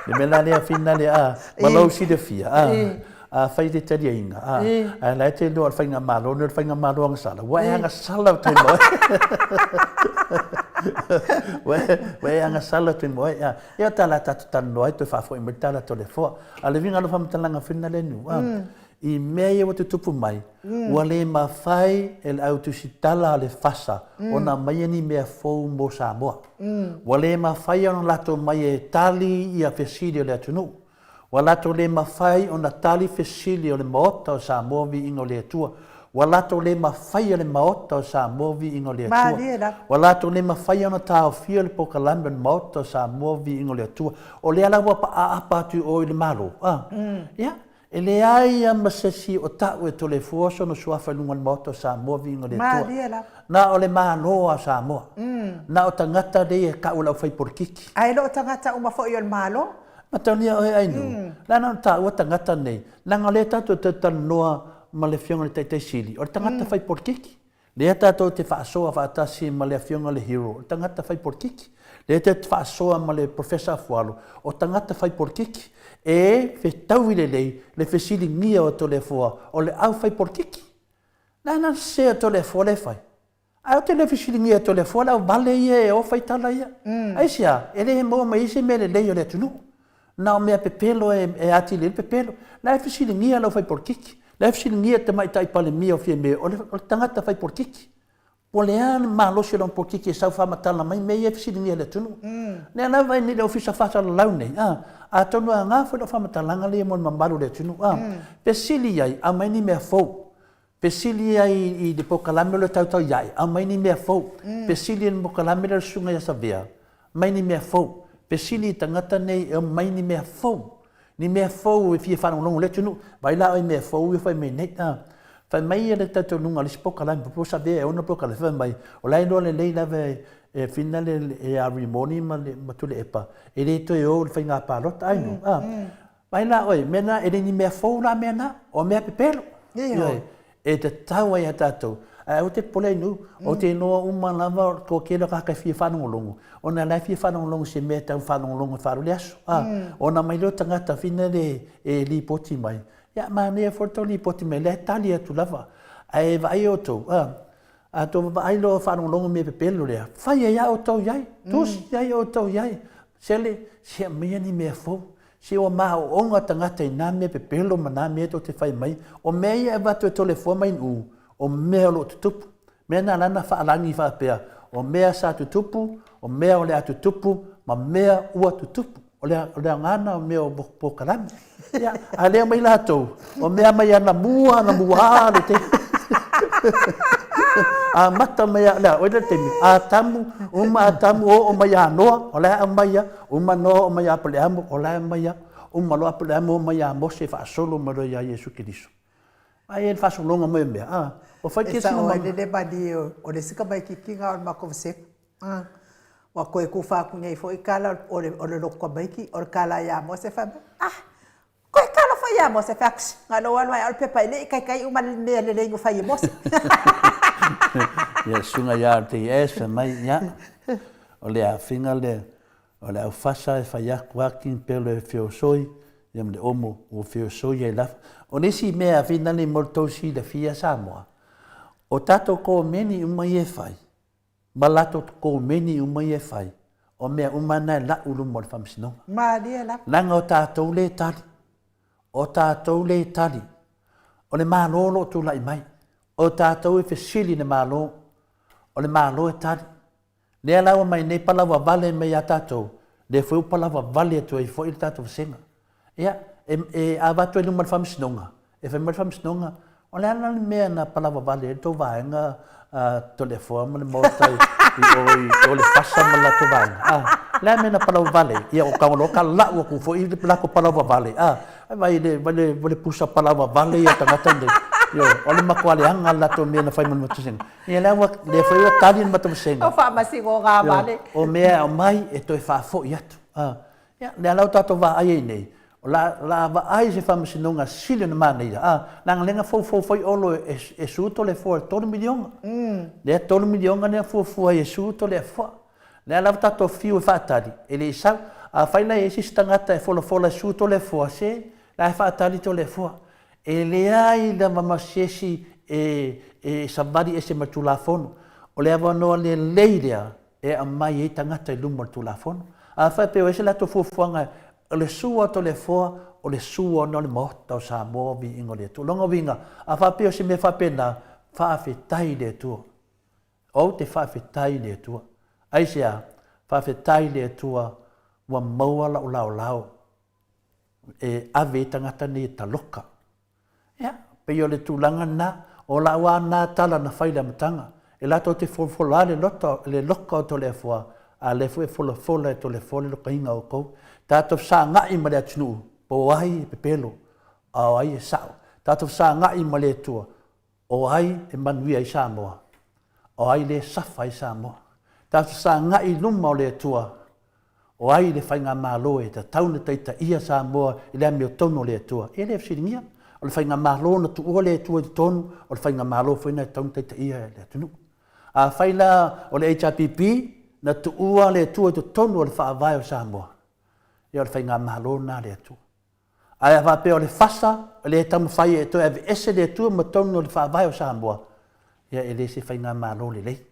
Le mea la lea Fina lea, a, ma lou silafia, a, afai e le taliaina, a, ae la e te iloa o le faigamalo lenei o le faigamalo agasala, ua e agasala atu ai ma oe. Ua e agasala atu ai ma oe. A, ia o tala tatou talanoa ai toe faafoi mai le tala a Toleafoa. A o le uiga o lau faamatalaga foi lena Leniu, a, i mea ia ua tutupu mai, ua le mafai e le au tusitala a le FASA ona aumaia ni mea fou mo Samoa. Ua le mafai ona latou mai e tali ia fesili o le atunuu. Ua latou le mafai ona tali fesili o le Maota o Samoa Viiga o le Atua. Ua latou le mafaia le Maota o Samoa Viiga o le Atua. Ua latou le mafaia ona taofia le polokalame o le Maota o Samoa Viiga o le Atua. O lea la ua aapa atu i o i le Malo. A. Ia, e leai lava ma se isi o ta'u e Toleafoa sona suafa i luga o le Maota o Samoa Viiga o le Atua. Na o le Malo lava o Samoa. Na o tagata nei e ta'u o le aufai polokiki. Ae le o tagata uma foi o le Malo. Mataulia oe Ainuu, leaga ona taua tagata nei, leaga o lea tatou te talanoa ma le Afioga i le Taitai Sili, o le tagata fai polokiki. Lea tatou te faasoa faatasi ma le Afioga i le Hero, o le tagata fai polokiki. Lea tatou te faasoa ma le Professor Afualo, o tagata fai polokiki. E fetaui lelei le fesiligia o Toleafoa o le au fai polokiki. Leaga na sese o Toleafoa lea e fai. Ae ou te le fesiligia e Toleafoa le auvale ia e o fai tala ia. Aisea? E le maua mai ai se mea lelei o le atunuu. Na o mea pepelo e atili ai le pepelo. La e fesiligia le aufaipolitiki, la e fesiligia le tamaitai Palemia o Fiame, o le tagata fai politiki. Po o le a le malosi o lana politiki e sau faamatala mai mea ia e fesiligia e le atunuu. Lea lava e nei le Ofisa Faasalalau nei, a, atonu e aoga foi lau faamatalaga lea mo le mamalu o le atunuu, a, fesili ai, aumai ni mea fou. Fesili ai i le polokalame o le tautau iae, aumai ni mea fou. Fesili i le polokalame lea o le Susuga ia Savea, aumai ni mea fou. Fesili i tagata nei e aumai ni mea fou. Ni mea fou e fia faalogologo le atunuu. Vaai la oe i mea fou ia fai mai nei. A, fai mai ia le talitonuga o le isi polokalame, po o Savea e ona polokalame, fai mai, o la e iloa lelei lava e Fina le, ia Rimoni ma le, ma Tuilaepa, e le toe o i le faiga palota. Ai no, a. Mai la oe, mea na, e le ni mea fou la mea na, o mea pepelo. Ioe, e tatau ai ia tatou, ae aua te popole Ainuu, ou te iloa uma lava o le toatele o tagata e fia faalogologo, ona la e fia faalogologo i se mea e tau faalogologo e faalu le aso. A, ona aumai lea o tagata fina le e lipoti mai, ia manaia foi le tou lipoti mai, lea e tali atu lava. Ae vaai outou, a, a outou vaai loa faalogologo i mea pepelo lea, fai ai lava outou i ai, tusi ai outou i ai, sele, se aumaia ni mea fou, Se ua maoonga tagata i na mea pepelo ma na mea tou te fai mai, o mea ia e avatu e Toleafoa ma Inu'u, o mea o lo o tutupu. Mea na ala na faalagi faapea, o mea sa tutupu, o mea o le a tutupu, ma mea ua tutupu. O le, o le aoga na o mea o polokalame. Ia, a lea mai latou, o mea mai anamua, anamua le te. Amata mai a, lea, oi le taimi, Atamu, uma Atamu, oo mai ia Noa, o la e aumai ia, Uma Noa oo mai ia Apereamo, o la e aumai ia. Uma loa Apereamo oo mai ia Mose faasolo mai loa ia Iesu Keriso. Ai e le faasologa mai o mea, a, ua fai E sao ai le le malie o le isi tamaitiiti na o le matou vasega. Ua toe tufa atu nei foi tala o le lotu tamaiti, o le tala ia Mose fai mai, ah, Koe talofa ia Mose fai atu, na lou alu ai o le pepa e le i taitai uma le mea lelei na fai e Mose. Ia susuga ia RTS fai mai, ia, o le afiga lea, o le aufasa e fai atu aki pelo e feosoi, ia ma le omo ua feosoi ai lava. O le isi mea afina nei mo le tou silafia Samoa, o tatou komeni uma ia e fai, ma latou komeni uma ia e fai, o mea uma na e lau i luma o le Faamasinoga. Malie lava. Leaga o tatou le tali. O tatou le tali. O le Malo o lo o tulai mai. O tatou e fesili i le Malo. O le Malo e tali. Lea la ua mai nei palavavale mai ia tatou, lea foi ua palavavale atu ai foi le tatou vasega. Ia, e, e avatu ai luma o le Faamasinoga, e fai mai le Faamasinoga, o le a la le mea na palavavale ai le tou vaega a Toleafoa ma le Maota i, i o i o le Fasa ma le latou vaega? A, le a le mea na palavavale ai? Ia, o tago loa ka lau atu foi le latou palavavale, a, vai le, vai le, vai le pusa palavavale ia tagata nei. Ioe, o le matua leaga le latou mea na fai ma le matou vasega. Ia, lea ua, lea foi ua tali le matou vasega. O faamasinoga vale. O mea e aumai e toe faafoi atu. A, Ia, lea la ua tatou vaai ai nei, o la, o la vaai se faamasinoga sili ona manaia, a, leaga lea na foufou foi Olo e, e su Toleafoa i le $3 miliona. Lea $3 miliona lea na fuafua ai e su Toleafoa. Lea la ua tatou fiu e faatali, e le i sau. Afai la e i ai se isi tagata e folafola e su Toleafoa, se, la e faatali Toleafoa. E leai lava ma se isi e, e savali ese ma le Tulafono. O le avanoa lelei lea e aumai ai tagata i luma o le Tulafono. A faapea ua ese latou fuafuaga, o le sua o Toleafoa, o le sua ona o le Maota o Samoa o viiga o le Atua. O lona uiga, a faapea o se mea faapena, faafetai i le Atua. Ou te faafetai i le Atua. Aisea? Faafetai i le Atua ua maua lau laolao e ave ai tagata nei e taloka. Ia, pei o le tulaga lena, o lau lava lena tala na fai i le amataga, e latou te folafola le loto, le loka o Toleafoa, a o lea foi e folafola e Toleafoa le lokaina o outou. Tatou fesagai ma le atunuu, po o ai e pepelo, a o ai e sao. Tatou fesagai ma le Atua, o ai e manuia ai Samoa, o ai lea e safa ai Samoa. Tatou fesagai i luma o le Atua, O ai le Faigamalo e tatau ona taitaia Samoa i le amiotonu o le Atua? E le fesiligia. O le Faigamalo na tuua le Atua i totonu, o le Faigamalo foi lena e tatau ona taitaia le atunuu. Afai la o le HRPP na tuua le Atua i totonu o le Faavae o Samoa, ia o le Faigamalo lena a le Atua. Ae a faapea o le fasa e le taumafai e toe aveese le Atua ma totonu o le Faavae o Samoa, ia e le se Faigamalo lelei.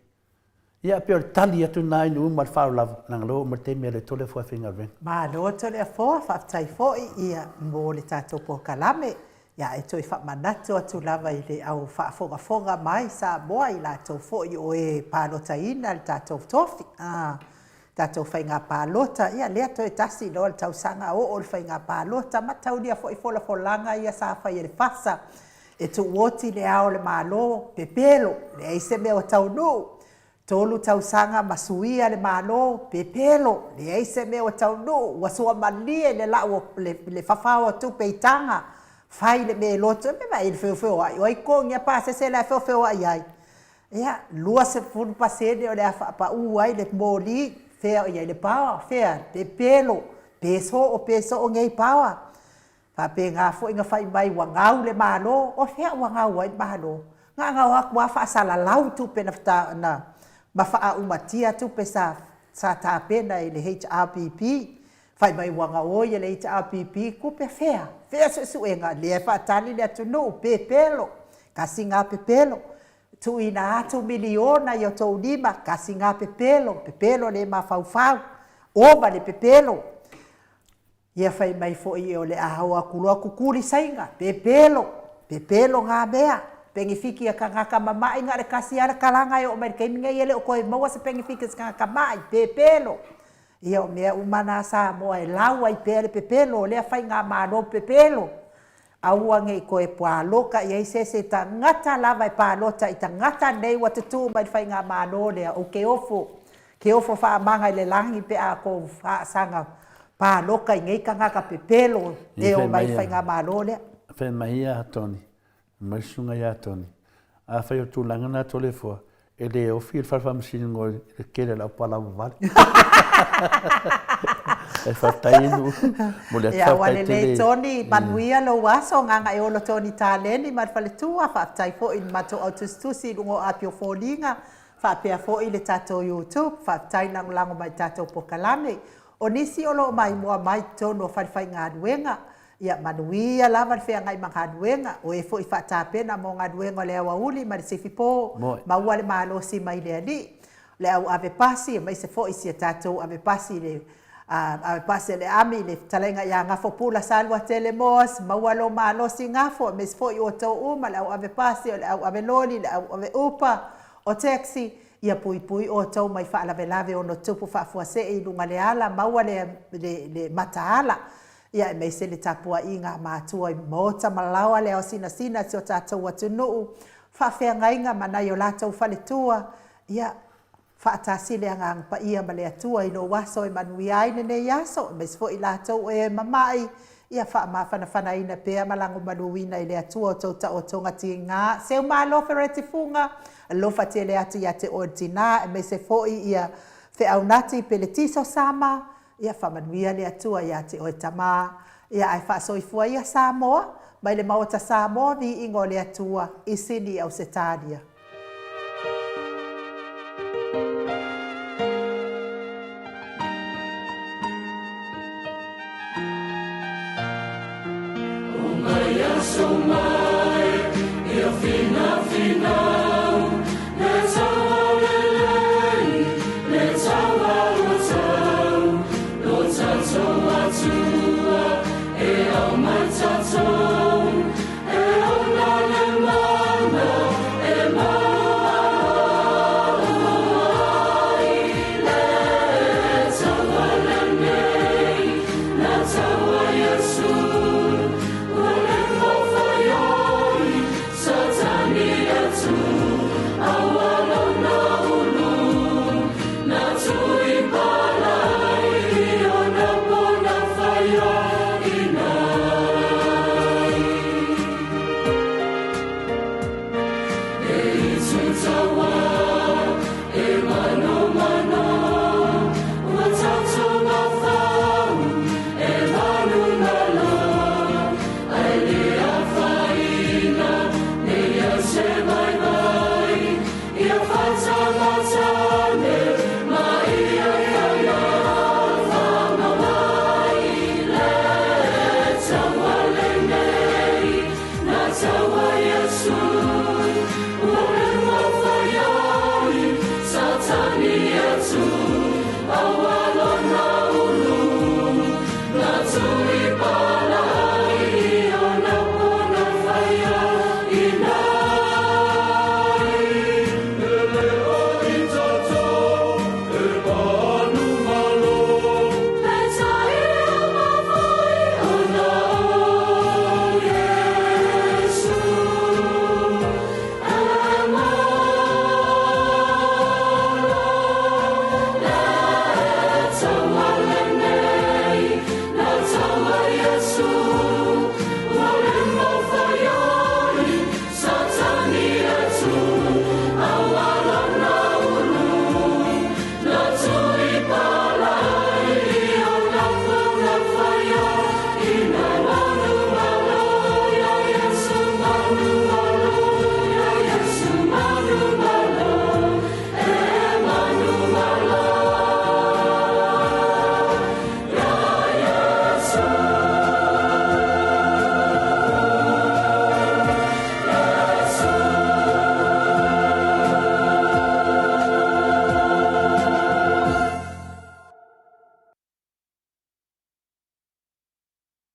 Ia, pei o le tali atu lena i nuu ma le faaaloalo lava, leaga o lea ua oo mai le taimi e alu ai Toleafoa e faigaluega. Malo Toleafoa, faafetai foi ia mo le tatou polokalame. Ia e toe faamanatu atu lava i le au faafogafoga mai Samoa i latou foi o e palotaina le tatou tofi, tatou faiga palota, ia lea toe tasi loa le tausaga oo le faiga palota, mataulia foi folafolaga ia sa fai e le FASA, e tuuoti Le Ao o le Malo, pepelo, leai se mea o taunuu. 3 tausaga ma suia le Malo, pepelo, leai se mea o taunuu, ua suamalie le lau le fafao o tupe i taga, fai le mea e loto ai, vaai i le feofeoai, o ai totogia pasese la e feofeoai ai? Ia, 20% o le a faapau ai le moli, fea o i ai le power, fea? Pepelo, pe soo pe soo nei power. Faapena foi ona fai mai ua gau le Malo. O fea ua gau ai le Malo? Na ona o atu lava faasalalau tupe na ma faaaumatia tupe sa tapena e le HRPP. Fai mai ua gaoi e le HRPP tupe. Fea? Fea suesuega? Lea e faatali le atunuu. Pepelo, tasi lena pepelo. Tuuina atu miliona i o outou lima, tasi lena pepelo, pepelo le mafaufau, ova le pepelo. Ia fai mai foi o le a o atu loa tutuli Saina, pepelo, pepelo na mea. Penefiti a tagata mamai, na o le tasi lava le talaga e oo mai le taimi lenei e le o toe maua se penefiti a se tagata mai, pepelo. Ia o mea uma na Samoa e lau ai pea le pepelo o lea faigamalo pepelo. Aua ne i toe palota i ai se isi tagata lava e palota i tagata nei ua tutu mai i le faigamalo lea. Ou te ofo, te ofo faamaga i le lagi pe a outou faasaga palota i nei tagata pepelo e omai i le faigamalo lea. Fai mai ia Tony, fai mai le susuga ia Tony, afai o le tulaga lena Toleafoa, E le ofi le fale faamasinoga i le tele o le aupalauavale. E faafetai i nuu, momoli atu Ia, ua faafetai lelei tele. Tony, manuia lou aso, Gagaeolo Tony Taleni ma le faletua, faafetai foi i le matou au tusitusi i luga o api o foliga, faapea foi le tatou YouTube, faafetai lagolago mai i le tatou polokalame. O nisi o lo o maimoa mai i totonu o falefaigaluega, Ia manuia lava le feagai ma galuega, o e foi faatapena mo galuega o le aoauli ma le sifipo, maua le malosi mai le Alii, le au ave pasi aemaise foi si a tatou ave pasi i le ave pasi a le Ami le fetalaiga ia Gafo Pula Saluatele Moss, maua lou malosi Gafo aemaise foi outou uma le au ave pasi, o le au ave loli, le au ave upa, o taxi, ia puipui outou mai faalavelave ono tupu faafuasei i luga le ala, maua le le mataala. Ia aemaise le tapuaiga a matua i maota ma laoa le ao sinasina a si o tatou atunuu, faafeagaiga ma nai o latou faletua, ia faatasi le Agaga Paia ma le Atua i lou aso e manuia ai lenei aso, aemaise foi i latou o e mamai, ia faamafanafanaina pea ma lagomaluina i le Atua outou taotoga tiga. Seumalo Fereti Fuga, alofa tele atu ia te oe le tina, aemaise foi ia Feaunati Peletiso Sama, Ia faamanuia le Atua ia te oe tama, ia ae faasoifua ia Samoa, mai le Maota Samoa viiga o le Atua i Sini i Ausetalia. Mai aso mai, ia finafinau, le taulelei, le tauautau, lo tatou Atua, e aumai tatou, e ona le mana, e malualu ai. Iesu.